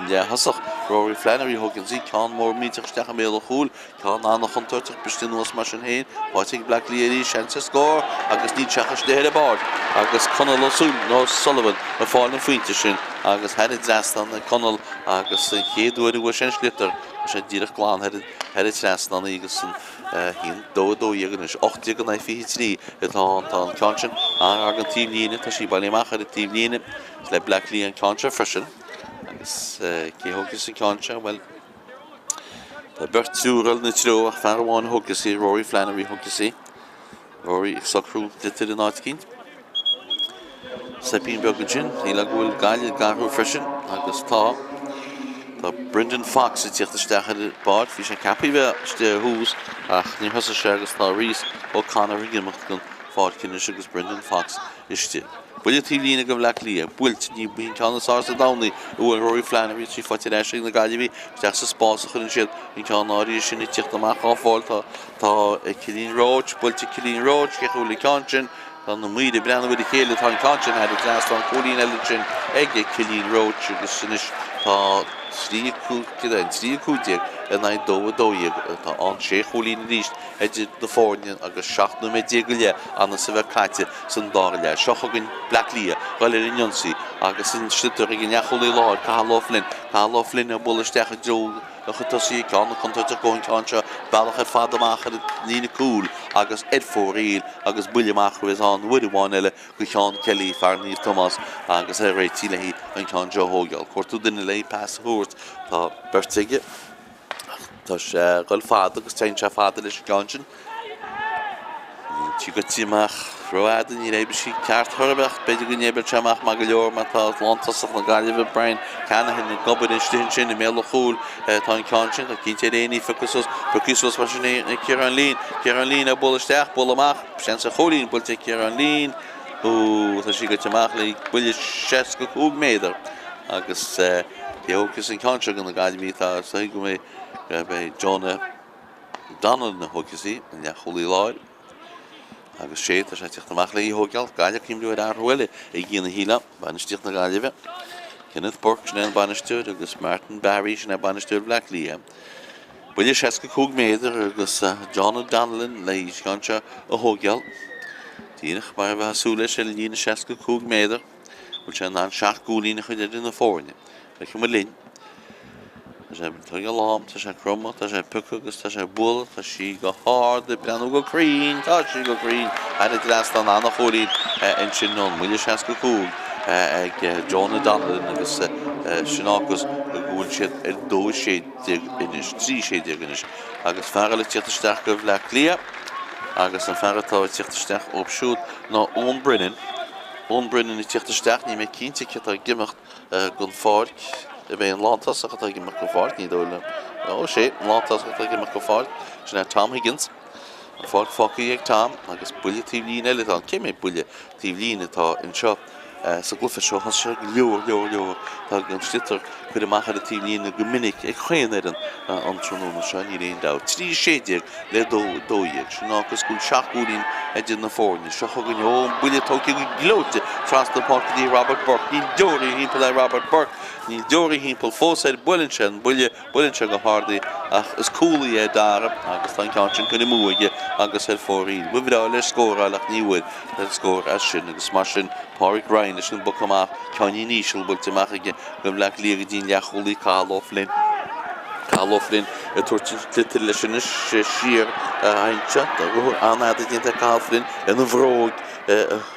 leath-thosach Rory Flannery a thógann í, ceann mór millteach isteach i mbéal an chúil, ceann an-chontúirteach briste anuas mar sin féin, faighte ag Bleá Cliath arís, seans ar scór agus níl sé ach istigh ar an bpáirc agus Conall O'Sullivan ag fáil an phointe sin agus thar an dtrasnán ag Conall agus an chéad uair a bhuaigh sé an sliotar, tá sé díreach glan thar an trasnán agus an 1, 2, 12 anois, 18 in aghaidh 23 atá ann. Tá an ceann sin an-ghar don taobhlíne, tá sí bailithe amach ar an taobhlíne. Is le Bleá Cliath an ceann seo freisin. Agus cé a thógfas an ceann seo? Bhuel, tá beirt triúr ina treo ach fear amháin a thógfas í, Rory Flannery a thógfas í. Rory ag socrú sliotar in áit eicínt. Soipín beag ansin, shílfeá go bhfuil Gaillimh ag athrú freisin agus tá. Tá Brendan Fox ag tíocht isteach ar an bpáirc, bhí sé ceaptha a bheith istigh ar thús ach níor thosaigh sé agus tá Rhys O'Connor ag imeacht den pháirc anois agus Brendan Fox istigh. Buille taobhlíne do Bhleá Cliath, buailte, ní hí an ceann is fearr sa domhan í a bhuail Rory Flannery, tá sí faighte ar ais ag na Gaillimhigh, isteach sa spás a chuireann siad an ceann áirithe sin ag tíocht amach á fáil. Tá Tá Cillian Roche, buailte Cillian Roche, cé chaoi bhfuil an ceann sin? Tá na maoir ag breathnú ar a chéile, tá an ceann sin thar an trasnán, cúilín eile ansin ag Cillian Roche agus anois tá 3, 5, 3, 15 in aghaidh 2, 12 atá ann, sé chúilín arís idir na foirne agus 17 nóiméad go leith anuas a bheith caite san dara leath. Seo chugainn Bleá Cliath, dhul ar an ionsaí agus an sliotar ag an leathchúlaí láir, Cathal O'Flynn. Cathal O'Flynn ag bualadh isteach i dtreo a chuid tosaithe, ceann contúirteach go an ceann seo, bealach ar fad amach ar an líne cúil agus ar fóraoil agus buille amach a bheas ann uair amháin eile go Seán Kelly, fear Naomh Tomás agus é réitithe le an ceann seo a thógáil. Cuartú duine le pas a thabhairt, tá beirt aige ach tá sé ag dul fada agus téann sé fada leis an gceann sin. Níl sí goite amach rófhada, níor oibrigh sí ceart chor ar bith ach b'fhéidir go n-oibreoidh sé amach maith go leor mar tá lántosach na Gaillimhe, Brian Canahan, ag obair istigh ansin i mbéal an chúil. Tá an ceann sin, tá cinnte ar éinne piocadh suas, piocadh suas mar sin é Ciarán Leen, Ciarán Leen ag bualadh isteach, bualadh amach, seans ar chúilín, buailte ag Ciarán Leen, Ó, tá sí goite amach le buille 65 méadar agus cé a thógfas an ceann seo do na Gaillimhigh, tá is dóigh go mbeidh Jonah Donnellan a thógfas í, an leathchúlaí láir. Agus sé, tá sé ag teacht amach léi a thógáil. Gaillimh ag cuimhniú ar athrú eile ag Ian Healy, bainistíocht na Gaillimhe. Kenneth Burke, sin é an bainisteoir, agus Martin Barry, sin é bainisteoir Bhleá Cliath. Buille 65 méadar agus Jonah Donnellan le an ceann seo a thógáil. Díreach mar a bheifeá ag súil leis ar an líne 65 méadar. Bhfuil sé in ann 7 gcúilín a chur idir na foirne. Feicfidh muid linn. Tá sé ag tógáil am, tá sé ag cromadh, tá sé ag piocadh agus tá sé ag bualadh, tá sí go hard ag breathnú go cruinn, tá sí go cruinn thar an dtrasnán, an-chúilín ansin ón mbuille 65 ag Jonah Donnellan agus sin fhágas go bhfuil siad ar 2 16 anois, 3 16 anois agus fear eile ag tíocht isteach go Bhleá Cliath agus an fear atá ag tíocht isteach dóibh siúd ná Eoin Brennan. Eoin Brennan ag tíocht isteach, níl mé cinnte cé atá ag imeacht den pháirc. Ab é an lántosach atá ag imeacht den pháirc? Ní dóigh liom. Ó, is é an lántosach atá ag imeacht den pháirc. Sin é Tom Higgins. An pháirc fágtha ag Tom agus buille taobh líne eile atá ann. Cé mhéad buille taobh líne atá anseo sa gcluiche seo? Tá sé go leor, leor, leor. Tá an sliotar curtha amach ar an taobh líne go minic ag chaon fhoireann an tráthnóna seo, níl aon dabht. 3 16 le 2 12. Sin agus go bhfuil seacht gcúilín idir na foirne. Seo chugainn Eoin, buille tógtha go gleoite trasna na páirce go dtí Robert Burke. Níl deoraí thimpeall ar Robert Burke. Níl deoraí thimpeall fós air. Buaileann sé an buille, buaileann sé go hard í ach is cúlaí é Dara agus tá an ceann sin curtha amú aige agus ar fóraoil. Ba bhreá leis scóráil ach ní bhfuair an scór as sin agus mar sin Pádraig Ryan leis an bpoc amach, ceainnín íseal buailte amach aige go Bleá Cliath go dtí an leathchúlaí Cathal Ó Floinn. Cathal Ó Floinn ag tabhairt an tsliotair leis anois siar anseo. Tá ruathar an-fhada déanta ag Cathal Flynn lena bhróig.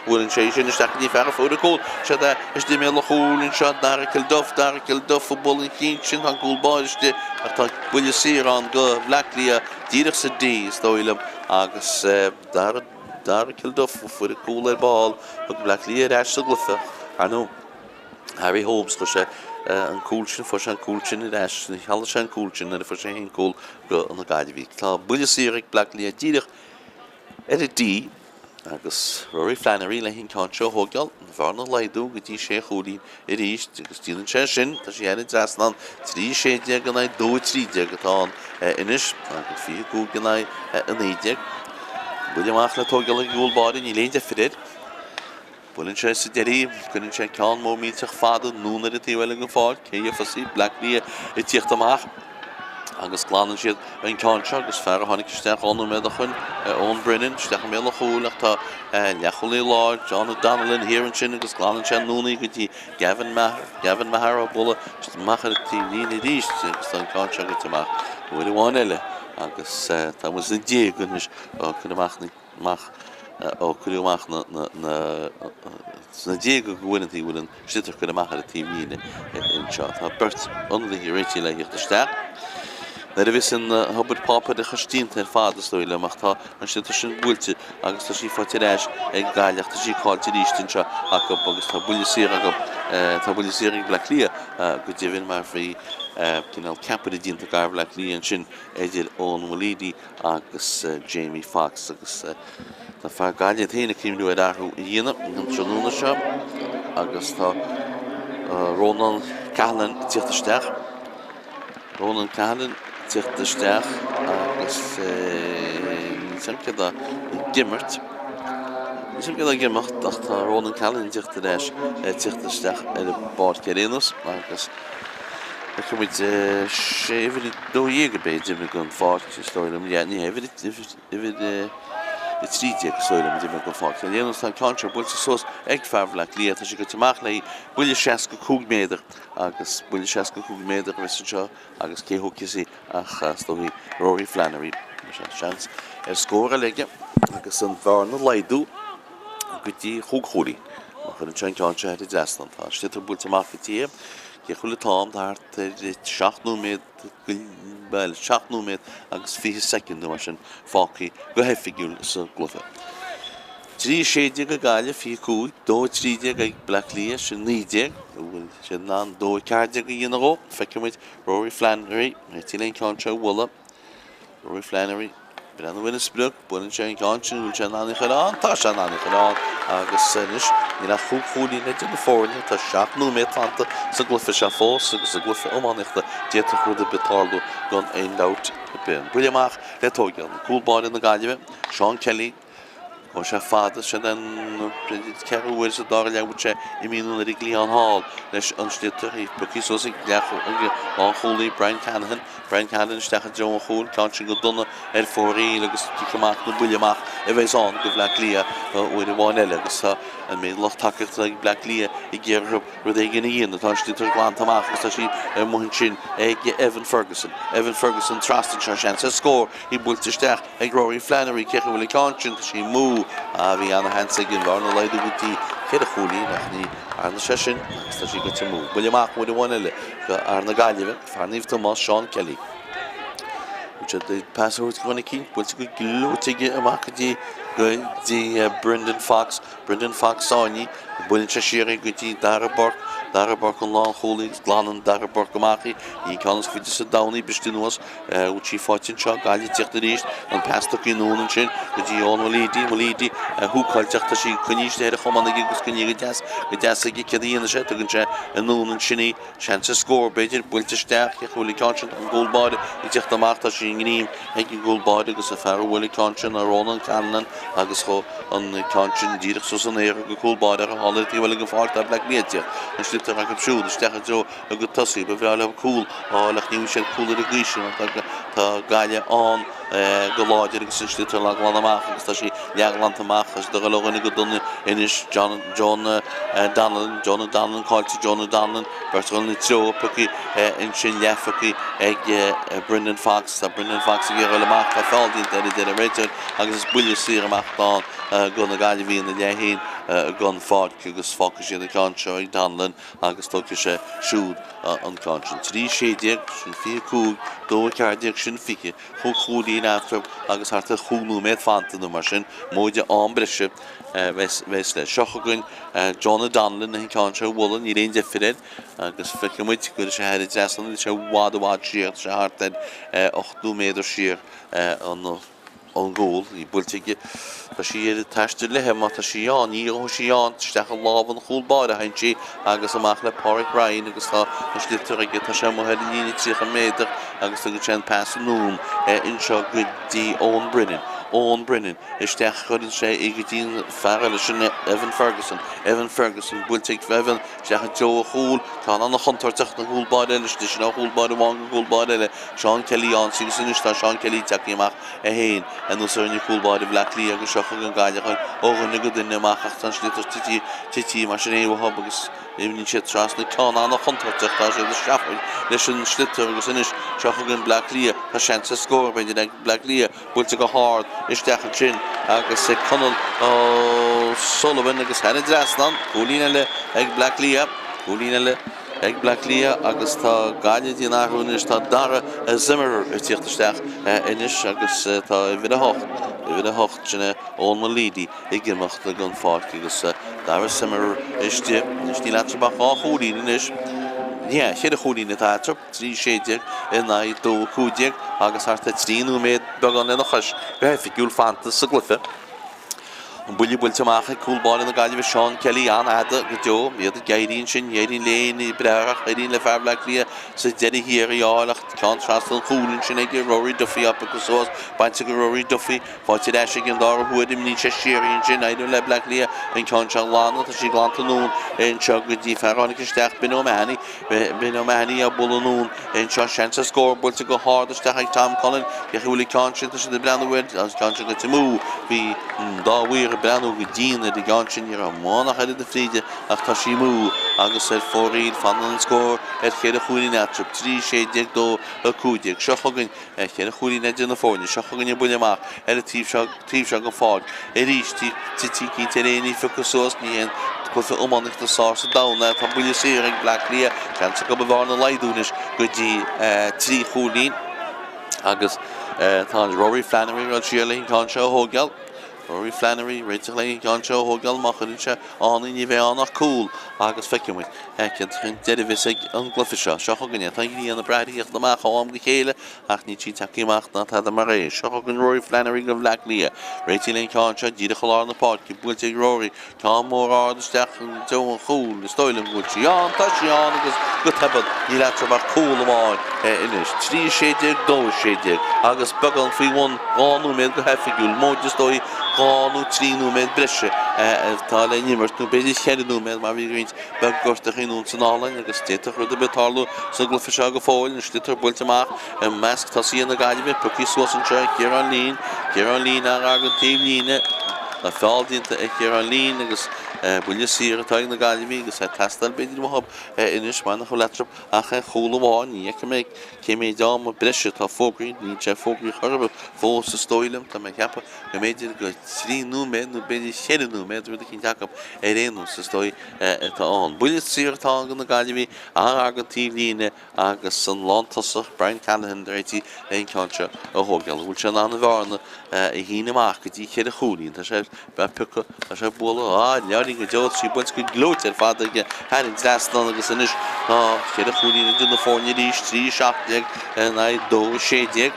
Buaileann sé sin isteach go dtí fear a fuair an cúl. Seo é istigh i mbéal an chúil anseo Dara Kilduff, Dara Kilduff ag bualadh an chinn sin. Tá an cúl báire istigh ach tá buille saor ann go Bhleá Cliath díreach sa D is dóigh liom agus Dara Dara Kilduff a fuair an cúl ar ball, thug Bleá Cliath ar ais sa gcluiche, ar ndóigh. Harry Holmes, chuir sé an cúl sin, fuair sé an cúl sin ar ais, chealaigh sé an cúl sin nuair a fuair sé féin cúl go na Gaillimhigh. Tá buille saor ag Bleá Cliath díreach ar an D agus Rory Flannery le an ceann seo a thógáil, an bhearna a laghdú go dtí sé chúilín arís agus déanann sé sin, tá sí thar an trasnán, 3 16 in aghaidh 2 13 atá ann anois agus 25 in aghaidh 19. Buille amach le tógáil ag an gcúl báire, níl aon deifir air. Buaileann sé sa deireadh, cuireann sé ceann mór millteach fada anonn ar an taobh eile den pháirc, cé a gheofas í? Bleá Cliath ag tíocht amach agus glanann siad an ceann seo agus fear a tháinig isteach 2 nóiméad ó shoin, Eoin Brennan, isteach i mbéal an chúil ach tá leathchúlaí láir, John O'Donnellan thiar ansin agus glanann sé anonn í go dtí Gavin Maher, Gavin Maher á bualadh amach ar an taobh líne arís agus tá an ceann seo goite amach uair amháin eile agus tá muid sna déaga anois á cur amach na amach ó cuireadh amach na na sna déaga go bhfuil an taobh bhfuil an sliotar curtha amach ar an taobh líne anseo. Tá beirt ionadaithe réitigh le theacht isteach. Nuair a bheas an obair páipéarachais déanta ar fad is dóigh liom ach tá an sliotar sin buailte agus tá sí faighte ar ais ag Gaillimh tá sí caillte arís anseo acu agus tá buille saor acu tá buille saor ag Bleá Cliath go deimhin mar bhí cineál ceapaire déanta ag Bleá Cliath ansin idir Eoin Mulleady agus Jamie Fox agus tá fear Gaillimh féin ag cuimhniú ar athrú a dhéanamh an tráthnóna seo agus tá Rónán Cahalan ag tíocht isteach. Rónán Cahalan ag tíocht isteach agus níl 's agam cé atá ag imirt. Níl 's agam cé atá ag imeacht ach tá Rónán Cahalan ag tíocht ar ais ag tíocht isteach ar an bpáirc ar aon nós agus Feicfidh muid sé uimhir 12 ab é a d'imigh den pháirc, is dóigh liom. Yeah, ní hea, uimhir, uimhir 13 is dóigh liom a d'imigh den pháirc. Ar aon nós, tá an ceann seo buailte suas ag fear Bhaile Átha Cliath, tá sé goite amach léi, buille 65 méadar agus buille 65 méadar a bheas anseo agus cé thógfas í ach is dóigh Rory Flannery. Seans ar scór eile aige agus an bhearna a laghdú go dtí chúig chúilín. Má chuireann sé an ceann seo thar an dtrasnán, tá an sliotar buailte amach go dtí é. Cé chuile t-am tá thart ar 7 nóiméad, bhuel, 7 nóiméad agus 20 soicind nó mar sin fágtha go hoifigiúil sa gcluiche. 3 16 ag Gaillimh, 25, 2 13 ag Bleá Cliath, sin 19. An bhfuil siad in ann 2 14 a dhéanamh dhó? Feicfidh muid Rory Flannery, réitigh le an ceann seo a bhualadh. Rory Flannery, breathnú ar an sprioc, buaileann sé an ceann sin, bhfuil sé in ann í a chur ann? Tá sé in ann í a chur ann agus anois níl ach chúig chúilín idir na foirne, tá 7 nóiméad fanta sa gcluiche seo fós agus i gcluiche iománaíochta d'fhéadfadh rud ar bith tarlú gan aon dabht ar bith. An buille amach le tógáil, an cúl báire na Gaillimhe, Seán Kelly, Gabhfaidh sé fada, sin an ceathrú uair sa dara leath a bhfuil sé imithe anonn ar an gcliathán thall leis an sliotar. Í pioctha suas ag lánchúlaí Brian Canahan. Brian Canahan isteach i dtreo an chúil, ceann sin go dona ar fóraoil agus cic amach nó buille amach a bheas ann do Bhleá Cliath uair amháin eile agus tá an méid lucht tacaíochta ag Bleá Cliath ag iarraidh rud éigin a dhéanamh. Tá an sliotar glanta amach agus tá sí amuigh ansin ag Evan Ferguson. Evan Ferguson trasna anseo, seans ar scór, í buailte isteach. Ag Rory Flannery, cé acu a bhfuil an ceann sin, tá sí amú. Ah, bhí ana-sheans ag an bhearna a laghdú go dtí cheithre chúilín ach ní dhearna sé sin agus tá sí goite amú. Buille amach uair amháin eile do fhear na Gaillimhe, fear Naomh Tomás, Seán Kelly. Bhfuil siad ag pas a thabhairt do dhuine eicínt, buailte go gleoite aige amach go dtí go dtí Brendan Fox, Brendan Fox sáinnithe, buaileann sé siar é go dtí Darragh Burke, Darragh Burke an lánchúlaí agus glanann Darragh Burke amach í, ní ceann is faide sa domhan í, briste anuas, bhfuil sí faighte anseo, Gaillimh ag tíocht arís, an pas tugtha anonn ansin go dtí Eoin Mulleady, Mulleady húcáilte ach tá sí coinnithe istigh ar a chamán aige agus coinnithe go deas, go deas aige, céard a dhéanfaidh sé, tugann sé anonn ansin í. Seans ar scór, b'fhéidir, buailte isteach, cé bhfuil an ceann sin, an gcúl báire ag tíocht amach, tá sí i ngreim ag an gcúl báire agus an fear a bhuail an ceann sin ná Ronan Callinan agus chuaigh an ceann sin díreach suas san aer ag an gcúl báire ar a tháinig taobh eile den pháirc, tá Bleá Cliath ag tíocht, an sliotar acu siúd isteach i dtreo a gcuid tosaithe, ba bhreá leo cúl a fháil ach ní bhfuil siad cúl ar an gcaoi sin mar tá Gaillimh ann go láidir agus an sliotar le glanadh amach agus tá sí leathghlanta amach agus do dhul ó dhuine go duine anois John John Donnellan John Donnellan caillte John Donnellan beirt dhul ina treo pioctha ansin leathphioctha ag Brendan Fox tá Brendan Fox ag iarraidh amach tá feall déanta air a deir an réiteoir agus is buille saor amach ann do na Gaillimhigh ina leath féin den pháirc agus fágfaidh siad an ceann seo ag Donnellan agus tógfaidh sé siúd an ceann sin. 3, 16, sin 25, 2, 14, sin 20, chúig chúilín eatarthu agus thart ar chúig nóiméad fanta nó mar sin, móide am breise a bheas leis. Seo chugainn Jonah Donnellan an ceann seo a bhualadh, níl aon deifir air agus feicfidh muid go bhfuil sé thar an trasnán, níl sé i bhfad i bhfad siar, tá sé thart ar 8 méadar siar an ón gcúl, í buailte aige. Tá sí ar an taisteal léithe, má tá sí ann, ní gheobhaidh sí ann, isteach i lámha an chúl báire a théann sí agus amach le Páraic Ryan agus tá an sliotar aige, tá sé amuigh ar an líne 30 méadar agus tugann sé an pas anonn anseo go dtí Eoin Brennan. Eoin Brennan, isteach cuireann sé í go dtí an fear eile sin, Evan Ferguson. Evan Ferguson, buailte ag Evan isteach i dtreo an chúil, ceann an-chontúirteach don chúl báire eile, sin ó chúl báire amháin go cúl báire eile. Seán Kelly ann agus anois tá Seán Kelly tagtha amach é féin anuas ar an cúl báire Bhleá Cliath agus seo chugainn Gaillimh ag dul ó dhuine go duine amach ach tá an sliotar tite tite mar sin é uathu agus imíonn siad trasna ceann an-chontúirteach tá siad ag streachailt leis an sliotar agus anois seo chugainn Bleá Cliath tá seans ar scór b'fhéidir ag Bleá Cliath buailte go hard isteach ansin agus Conall O'Sullivan agus thar an dtrasnán cúilín eile ag Bleá Cliath cúilín eile ag Bleá Cliath agus tá Gaillimh ag déanamh athrú anois. Tá Dara Zimmerer ag tíocht isteach anois agus tá uimhir 8, uimhir 8, sin é Eoin Mulleady ag imeacht den pháirc agus Dara Zimmerer istigh. Anois níl eatarthu ach dhá chúilín anois. Ní hea, cheithre chúilín atá eatarthu, 3 16 in aghaidh 2 15 agus thart ar 3 nóiméad beagán lena chois go hoifigiúil fanta sa gcluiche. An buille buailte amach ag cúl báire na Gaillimhe Seán Kelly an-fhada go deo. Iad ag éirí ansin, ní éiríonn le éinne breith ach éiríonn le fear Bhaile Átha Cliath sa deireadh thiar í a fháil ach ceann trasna an chúil ansin ag Rory Duffy á piocadh suas, bainte ag Rory Duffy, faighte ar ais aige an dara huair, imíonn sé siar ansin, éiríonn le Bleá Cliath an ceann seo a ghlanadh, tá sí glanta anonn anseo go dtí fear a tháinig isteach, Ben O'Mahony. Ben O'Mahony á bualadh anonn anseo, seans ar scór buailte go hard isteach ag Tom Cullen. Cé chaoi a bhfuil an ceann sin? Tá siad ag breathnú air, an ceann sin goite amú. Bhí an dá mhaor ag breathnú go dian ar an gceann sin, ní raibh amháin ach oiread na fríde ach tá sí amú agus ar fóraoil. Fanann an scór ar cheithre chúilín eatarthu, 3, 16, 2, 15. Seo chugainn Ceithre chúilín idir na foirne. Seo chugainn an buille amach ar an taobh seo, taobh seo den pháirc. Arís, tití cinnte ar éinne a phiocadh suas. Ní haon cluiche iománaíochta is fearr sa domhan é. Tá buille saor ag Bleá Cliath. Seans acu an bhearna a laghdú anois go dtí 3 chúilín. Agus tá Rory Flannery ag dul siar leis an gceann seo a thógáil. Rory Flannery, réiteach leis an gceann seo a thógáil. Má chuireann sé ann í ní bheidh ann ach cúl agus feicfidh muid cén deireadh a bheas ag an gcluiche seo. Seo chugainn é. Tá an ghrian ag brath ar theacht amach ó am go chéile ach níl sí tagtha amach ná tada mar é. Seo chugainn Rory Flannery do Bhleá Cliath. Réitithe leis an gceann seo díreach i lár na páirce. Buailte ag Rory. Ceann mór ard isteach i dtreo an chúil. Is dóigh liom go bhfuil sí ann. Tá sí ann agus go tobann níl eatarthu ach cúl amháin anois. 3, 16, 2, 16 agus beagán faoi bhun 2 nóiméad go hoifigiúil, móide is dóigh 2 nó 3 nóiméad breise atá le n-imirt nó b'fhéidir 4 nóiméad mar bhí roinnt beag gortaithe anonn san anall agus d'fhéadfadh rud ar bith tarlú sa gcluiche seo go fóill. An sliotar buailte amach i measc tosaithe na Gaillimhe, pioctha suas anseo ag Ciarán Leen, Ciarán Leen ar an taobhlíne. Tá feall déanta ag Ciarán Leen agus. Buille saor atá ag na Gaillimhigh agus ag teastáil b'fhéidir uathu anois mar nach bhfuil eatarthu ach chúl amháin. Ní fheicfidh mé cé méid ama breise atá fógraithe, níl sé fógraithe chor ar bith fós is dóigh liom. Tá mé ag ceapadh go mb'fhéidir go 3 nóiméad nó b'fhéidir 4 nóiméad, rud eicínt acu ar aon nós is dóigh atá ann. Buille saor atá ann do na Gaillimhigh, an-ghar don taobhlíne agus an lántosach Brian Callahan réitithe le an ceann seo a thógáil. An bhfuil sé in ann an bhearna a shíneadh amach go dtí cheithre chúilín? Tá sé ag piocadh, tá sé ag bualadh, ah, leoirín go deo, tá sí buailte go gleoite ar fad aige thar an dtrasnán agus anois tá cheithre chúilín idir na foirne arís, 3 17 in aghaidh 2 16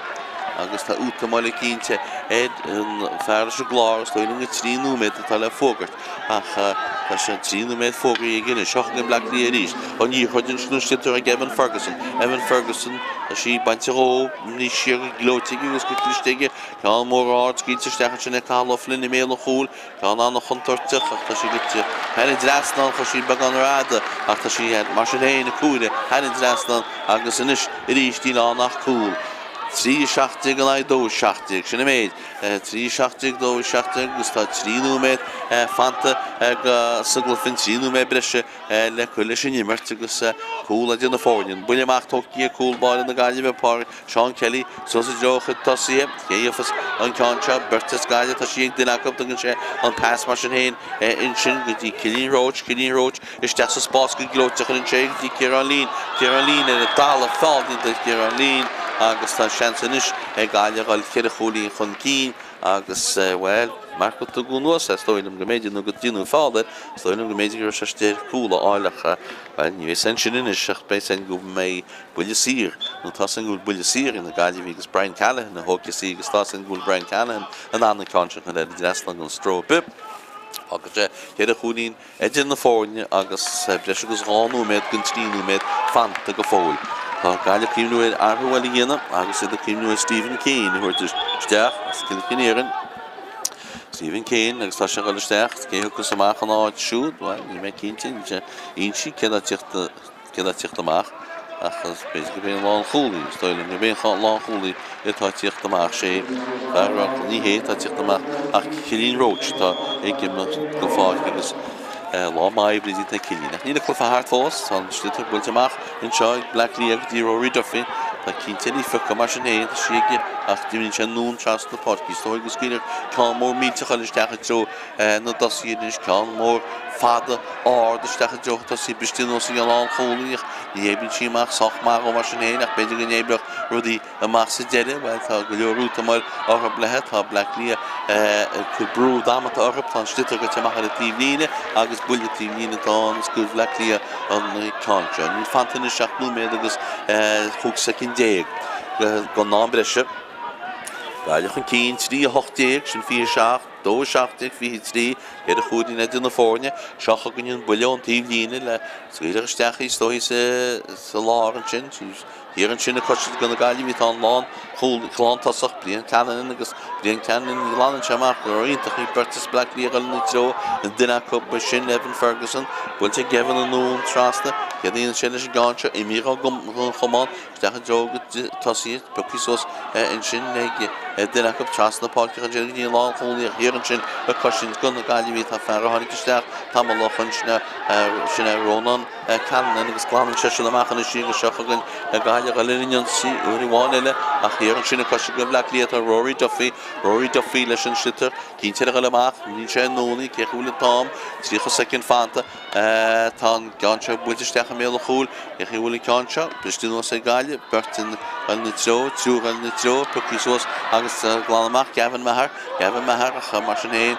agus tá útamáil eicínt ar an fear leis an gclár is dóigh liom gur 3 nóiméad atá le fógairt. Ach tá sé 3 nóiméad fógraithe aige anois. Seo chugainn Bleá Cliath arís. An liathróid ansin an sliotar ag Evan Ferguson. Evan Ferguson, tá sí bainte dhó níos siar go gleoite aige agus go cliste aige. Ceann mór ard scaoilte isteach ansin ag Cathal Ó Floinn i mbéal an chúil. Ceann an-chontúirteach ach tá sí goite thar an dtrasnán. Chuir sí beagán rófhada ach tá sí mar sin féin ag cúire thar an dtrasnán agus anois arís níl ann ach cúl. 3 17 in aghaidh 2 17. Sin an méid. 3 17 2 17 agus tá 3 nóiméad fanta sa gcluiche, 3 nóiméad breise le cur leis an imirt agus cúl idir na foirne. An buille amach tógtha ag cúl báire na Gaillimhe, Seán Kelly, suas i dtreo a chuid tosaithe. Cé a gheofas an ceann seo? Beirt as Gaillimh, tá sí ag duine acu, tugann sé an pas mar sin féin ansin go dtí Cillian Roche, Cillian Roche isteach sa spás go gleoite cuireann sé go dtí Ciarán Leen, Ciarán Leen ar an dtalamh, feall déanta ar Chiarán Leen agus tá seans anois ag Gaillimh a dhul cheithre chúilín chun cinn agus, bhuel, mar go tugadh anuas é, is dóigh liom go mb'fhéidir, nó go déanadh feall air, is dóigh liom go mb'fhéidir go raibh sé istigh ar chúl a fháil ach, bhuel, ní bheidh san sin anois ach beidh san go mbeidh buille saor, nó tá san go bhfuil buille saor ag na Gaillimhigh agus Brian Callahan a thógfas í agus tá san go bhfuil Brian Callahan in ann an ceann sin a chur ar an dtrasnán gan stró ar bith. Fágann sé cheithre chúilín idir na foirne agus breis agus 2 nóiméad den 3 nóiméad fanta go fóill. Tá Gaillimh ag cuimhniú ar athrú eile a dhéanamh agus iad ag cuimhniú ar Stephen Keane a thabhairt isteach as Cill Chineáin. Stephen Keane agus tá sé ag dul isteach. Cé a thiocfas amach ina áit siúd? Bhuel, níl mé cinnte. Níl sé inste cé atá ag tíocht amach ach b'fhéidir gurb é an lánchúlaí. Is dóigh liom gurb é an lánchúlaí atá ag tíocht amach. Sé fear ní hé atá ag tíocht amach ach Cillian Roche atá ag imeacht den pháirc agus lá maith oibre déanta ag Cillian. Ach níl an cluiche thart fós. Tá an sliotar buailte amach anseo ag Bleá Cliath go dtí Rory Duffy. Tá cinnte eile pioctha mar sin féin. Tá sí aige ach d'imríonn sé anonn trasna na páirce. Is dóigh go scaoilfear ceann mór millteach eile isteach i dtreo na dtosaithe anois, ceann mór fada ard isteach i dtreo na dtosaithe, briste anuas ag an lánchúlaí ach ní oibríonn sí amach sách maith dhó mar sin féin ach b'fhéidir go n-oibreodh rudaí amach sa deireadh. Bhuel, tá go leor útamáil orthu léithe, tá Bleá Cliath ag cur brú damanta orthu, tá an sliotar goite amach ar an taobhlíne agus buille taobhlíne atá ann is do Bhleá Cliath an ceann seo. Níl fanta anois ach nóiméad agus 15 soicind den am breise. Gaillimh chun cinn, 3 18, sin 27, 2 17, 23, ar chúilín idir na foirne. Seo chugainn an buille ón taobh líne le scaoileadh isteach í is dóigh sa lár ansin. Thiar ansin ag cois do na Gaillimhigh tá an lán chúl, lán tosach, Brian Callanan agus Brian Callanan glanann sé amach go iontach í beirt as Bleá Cliath ag dul ina treo an duine acu sin Evan Ferguson. Buailte ag Evan anonn trasna. Céard a dhéanann sé leis an gceann seo? Imithe ón chamán. Isteach i dtreo go tosaithe, pioctha suas ansin ag duine acu trasna na páirce ansin go dtí an lánchúlaí ach thiar ansin ag cosaint do na Gaillimhigh tá fear a tháinig isteach tamall ó shoin sin é Rónán Callanan agus glanann seisean amach anois í agus seo chugainn Gaillimh ag dul ar an ionsaí uair amháin eile ach thiar ansin ag cosaint do Bhleá Cliath tá Rory Duffy, Rory Duffy leis an sliotar cinnte ar a dhul amach, níl sé anonn cé chaoi bhfuil an t-am, 30 soicind fanta. Tá an ceann seo buailte isteach i mbéal an chúil. Cén chaoi a bhfuil an ceann seo? Briste anuas ag Gaillimh. Beirt ag dul ina treo, triúr ag dul ina treo, pioctha suas agus glan amach Gavin Maher. Gavin Maher ach mar sin féin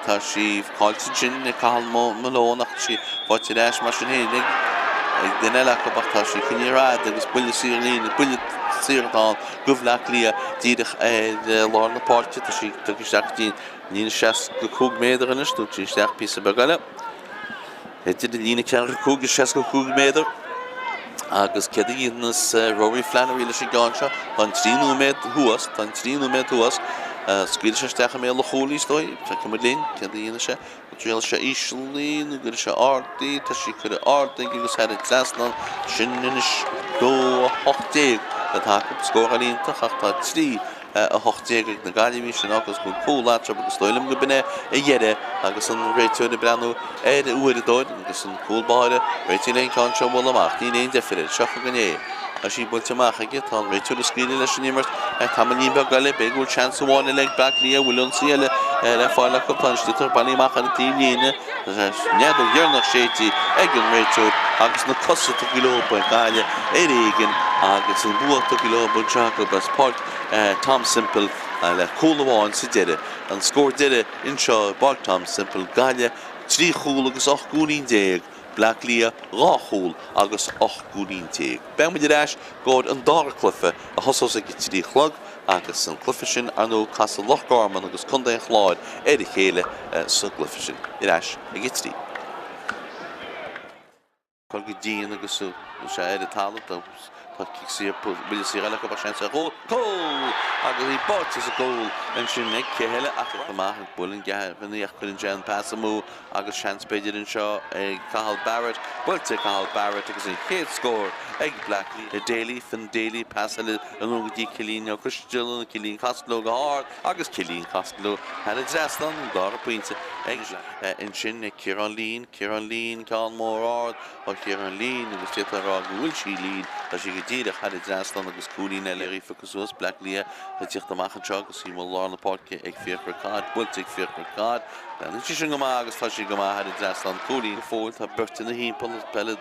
tá sí caillte ansin ag Cathal Malone ach tá sí faighte ar ais mar sin féin ag duine eile acu ach tá sí coinnithe ar fad agus buille saor líne, buille saor atá ann do Bhleá Cliath díreach ar lár na páirce. Tá sí tugtha isteach go dtí Líne 65 méadar anois, nó trí isteach píosa beag eile. Idir an líne 45 is 65 méadar. Agus céard a dhéanfas Rory Flannery leis an gceann seo? Tá an 3 nóiméad thuas, tá an 3 nóiméad thuas. Scaoilfidh sé isteach i mbéal an chúil í, is dóigh. Feicfidh muid linn céard a dhéanfaidh sé. An dtriailfidh sé íseal í nó gcuirfidh sé ard í? Tá sí curtha ard aige agus thar an trasnán. Sin anois 2-18 atá acu. Scóráil iontach ach tá 3. 18 ag na Gaillimhigh sin agus go bhfuil cúl eatarthu agus dóigh liom go b'in é a dheireadh agus an réiteoir ag breathnú ar a uaireadóir agus an cúl báire réitithe le an ceann seo a bhualadh amach. Níl aon deifir air. Seo chugainn é. Tá sí buailte amach aige. Tá an réiteoir ag scaoileadh leis an imirt. Tamaillín beag eile, b'fhéidir go bhfuil seans amháin eile ag Bleá Cliath. Bhfuil ionsaí eile le fáil acu? Tá an sliotar bailithe amach ar an taobh líne. Tá an fheadóg dheireanach séidte ag an réiteoir agus na cosa tugtha leo ag Gaillimh ar éigean agus an bua tugtha leo anseo acu as Páirc Tom Semple le cúl amháin sa deireadh. An scór deiridh anseo i bPáirc Tom Semple, Gaillimh 3 chúl agus 18 gcúilín, Bleá Cliath 2 chúl agus 18 gcúilín. Beidh muid ar ais i gcomhair an dara cluiche a thosós ag a 3 a chlog agus an cluiche sin ar ndóigh casfaidh Loch Garman agus Contae an Chláir ar a chéile sa gcluiche sin. Ar ais ag a 3. Cur go dian agus sé ar an talamh. Tá cic saor, buille saor eile acu ach seans ar chúl. Cúl! Agus í báite sa gcúl ansin ag Cahill ach amach ag bualadh Gavin ach cuireann sé an pas amú agus seans b'fhéidir anseo ag Cathal Barrett. Buailte ag Cathal Barrett agus an chéad scór ag Bleá Cliath. Daly, Finn Daly, pas eile anonn go dtí Cillian Ó Coistealbha, Cillian Costello go hard agus Cillian Costello thar an dtrasnán an dara pointe ag ansin ag Ciarán Leen. Ciarán Leen, ceann mór ard ó Chiarán Leen agus d'fhéadfá a rá go bhfuil sí lean, tá sí go díreach thar an dtrasnán agus cúilín eile faighte suas, Bleá Cliath ag tíocht amach anseo agus í i lár na páirce ag Fiachra Codd, buailte ag Fiachra Codd. Leanann sí sin go maith agus tá sí go maith thar an dtrasnán, cúilín go fóill, tá beirt ina thimpeall, peile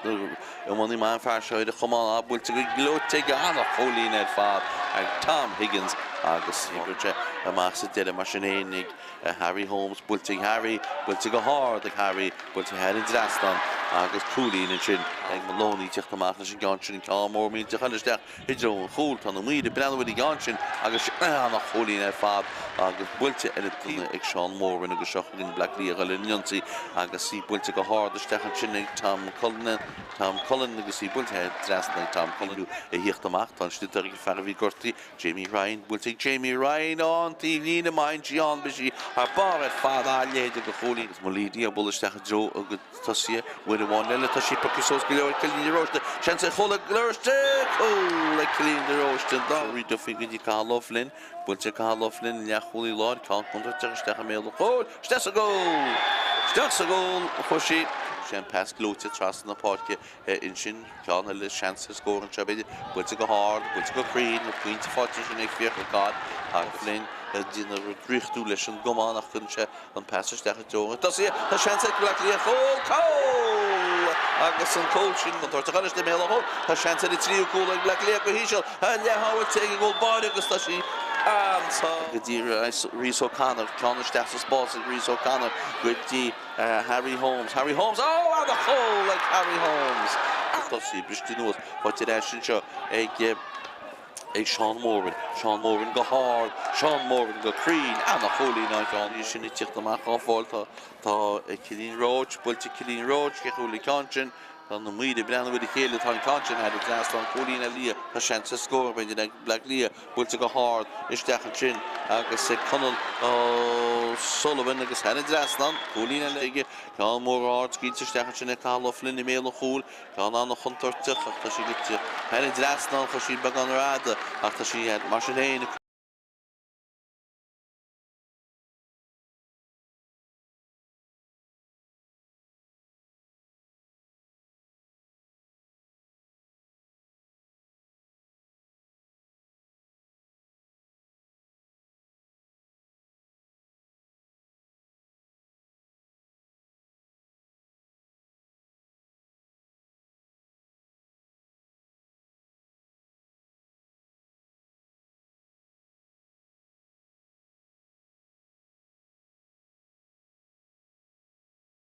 iománaí maith an fear seo ar a chamán, á buailte go gleoite aige, ana-chúilín ar fad ag Tom Higgins agus oibríonn sé amach sa deireadh mar sin fhéin ag Harry Holmes, buailte ag Harry, buailte go hard ag Harry, buailte thar an dtrasnán agus cúilín ansin ag Maloney ag tíocht amach leis an gceann sin, ceann mór millteach eile isteach i dtreo an chúil. Tá na maoir ag breathnú ar an gceann sin agus ana-chúilín ar fad agus buailte ar an taobh ag Seán Moran agus seo chugainn Bleá Cliath ag dul ar an ionsaí agus í buailte go hard isteach ansin ag Tom Cullen, Tom Cullen agus í buailte thar an trasnán ag Tom Cullen ag tíocht amach. Tá an sliotar ag an fear a bhí gortaithe Jamie Ryan, buailte ag Jamie Ryan ón taobh líne, má théann sí ann beidh sí thar barr ar fad, a leithéid de chúilín. Agus Mulleady á bualadh isteach i dtreo a gcuid tosaithe uair amháin eile, tá sí pioctha suas go leor ag Cillian de Róiste, seans ar chúl ag de Róiste, cúl ag Cillian de Róiste, an dá Rory Duffy go dtí Cathal O'Flynn, buailte ag Cathal O'Flynn, leathchúlaí láir, ceann contúirteach isteach i mbéal an chúil, isteach sa gcúl! Isteach sa gcúl a chuaigh sí. Sé an pas gleoite trasna na páirce Ansin, ceann eile, seans ar scór anseo, b'fhéidir. Buailte go hard, buailte go cruinn, na pointe faighte ansin ag Fiachra Codd agus Flynn ag déanamh draíochtúil leis an gcamán ach cuireann sé an pas isteach i dtreo an tosaí. Tá seans ag Bleá Cliath, cúl! Cúl! Agus an cúl sin contúirteach arís i mbéal an chúil. Tá seans ar an tríú cúl ag Bleá Cliath go híseal. Leathshábháilte ag an gcúl báire agus tá sí anso. Go dtí Rhys O'Connor, ceann isteach sa spás ag Rhys O'Connor go dtí. Harry Holmes, Harry Holmes, oh ana chúl ag Harry Holmes! Tosaí briste anuas, faighte ar ais anseo ag ag Seán Moran, Seán Moran go hard, Seán Moran go cruinn, ana chúilín an ceann sin ag tíocht amach á fáil tá tá Cillian Roche, buailte Cillian Roche, cé chúil an ceann sin, tá na maoir ag breathnú ar a chéile, tá an ceann sin thar an dtrasnán, cúilín ar liath, tá seans ar scór b'fhéidir ag Bleá Cliath. Buailte go hard isteach ansin agus ag Conall O'Sullivan agus thar an dtrasnán, cúilín eile aige, ceann mór ard scaoilte isteach ansin ag Cathal O'Flynn i mbéal an chúil, ceann an-chontúirteach ach tá sí goite thar an dtrasnán, chuir sí beagán ar fhada ach tá sí mar sin féin.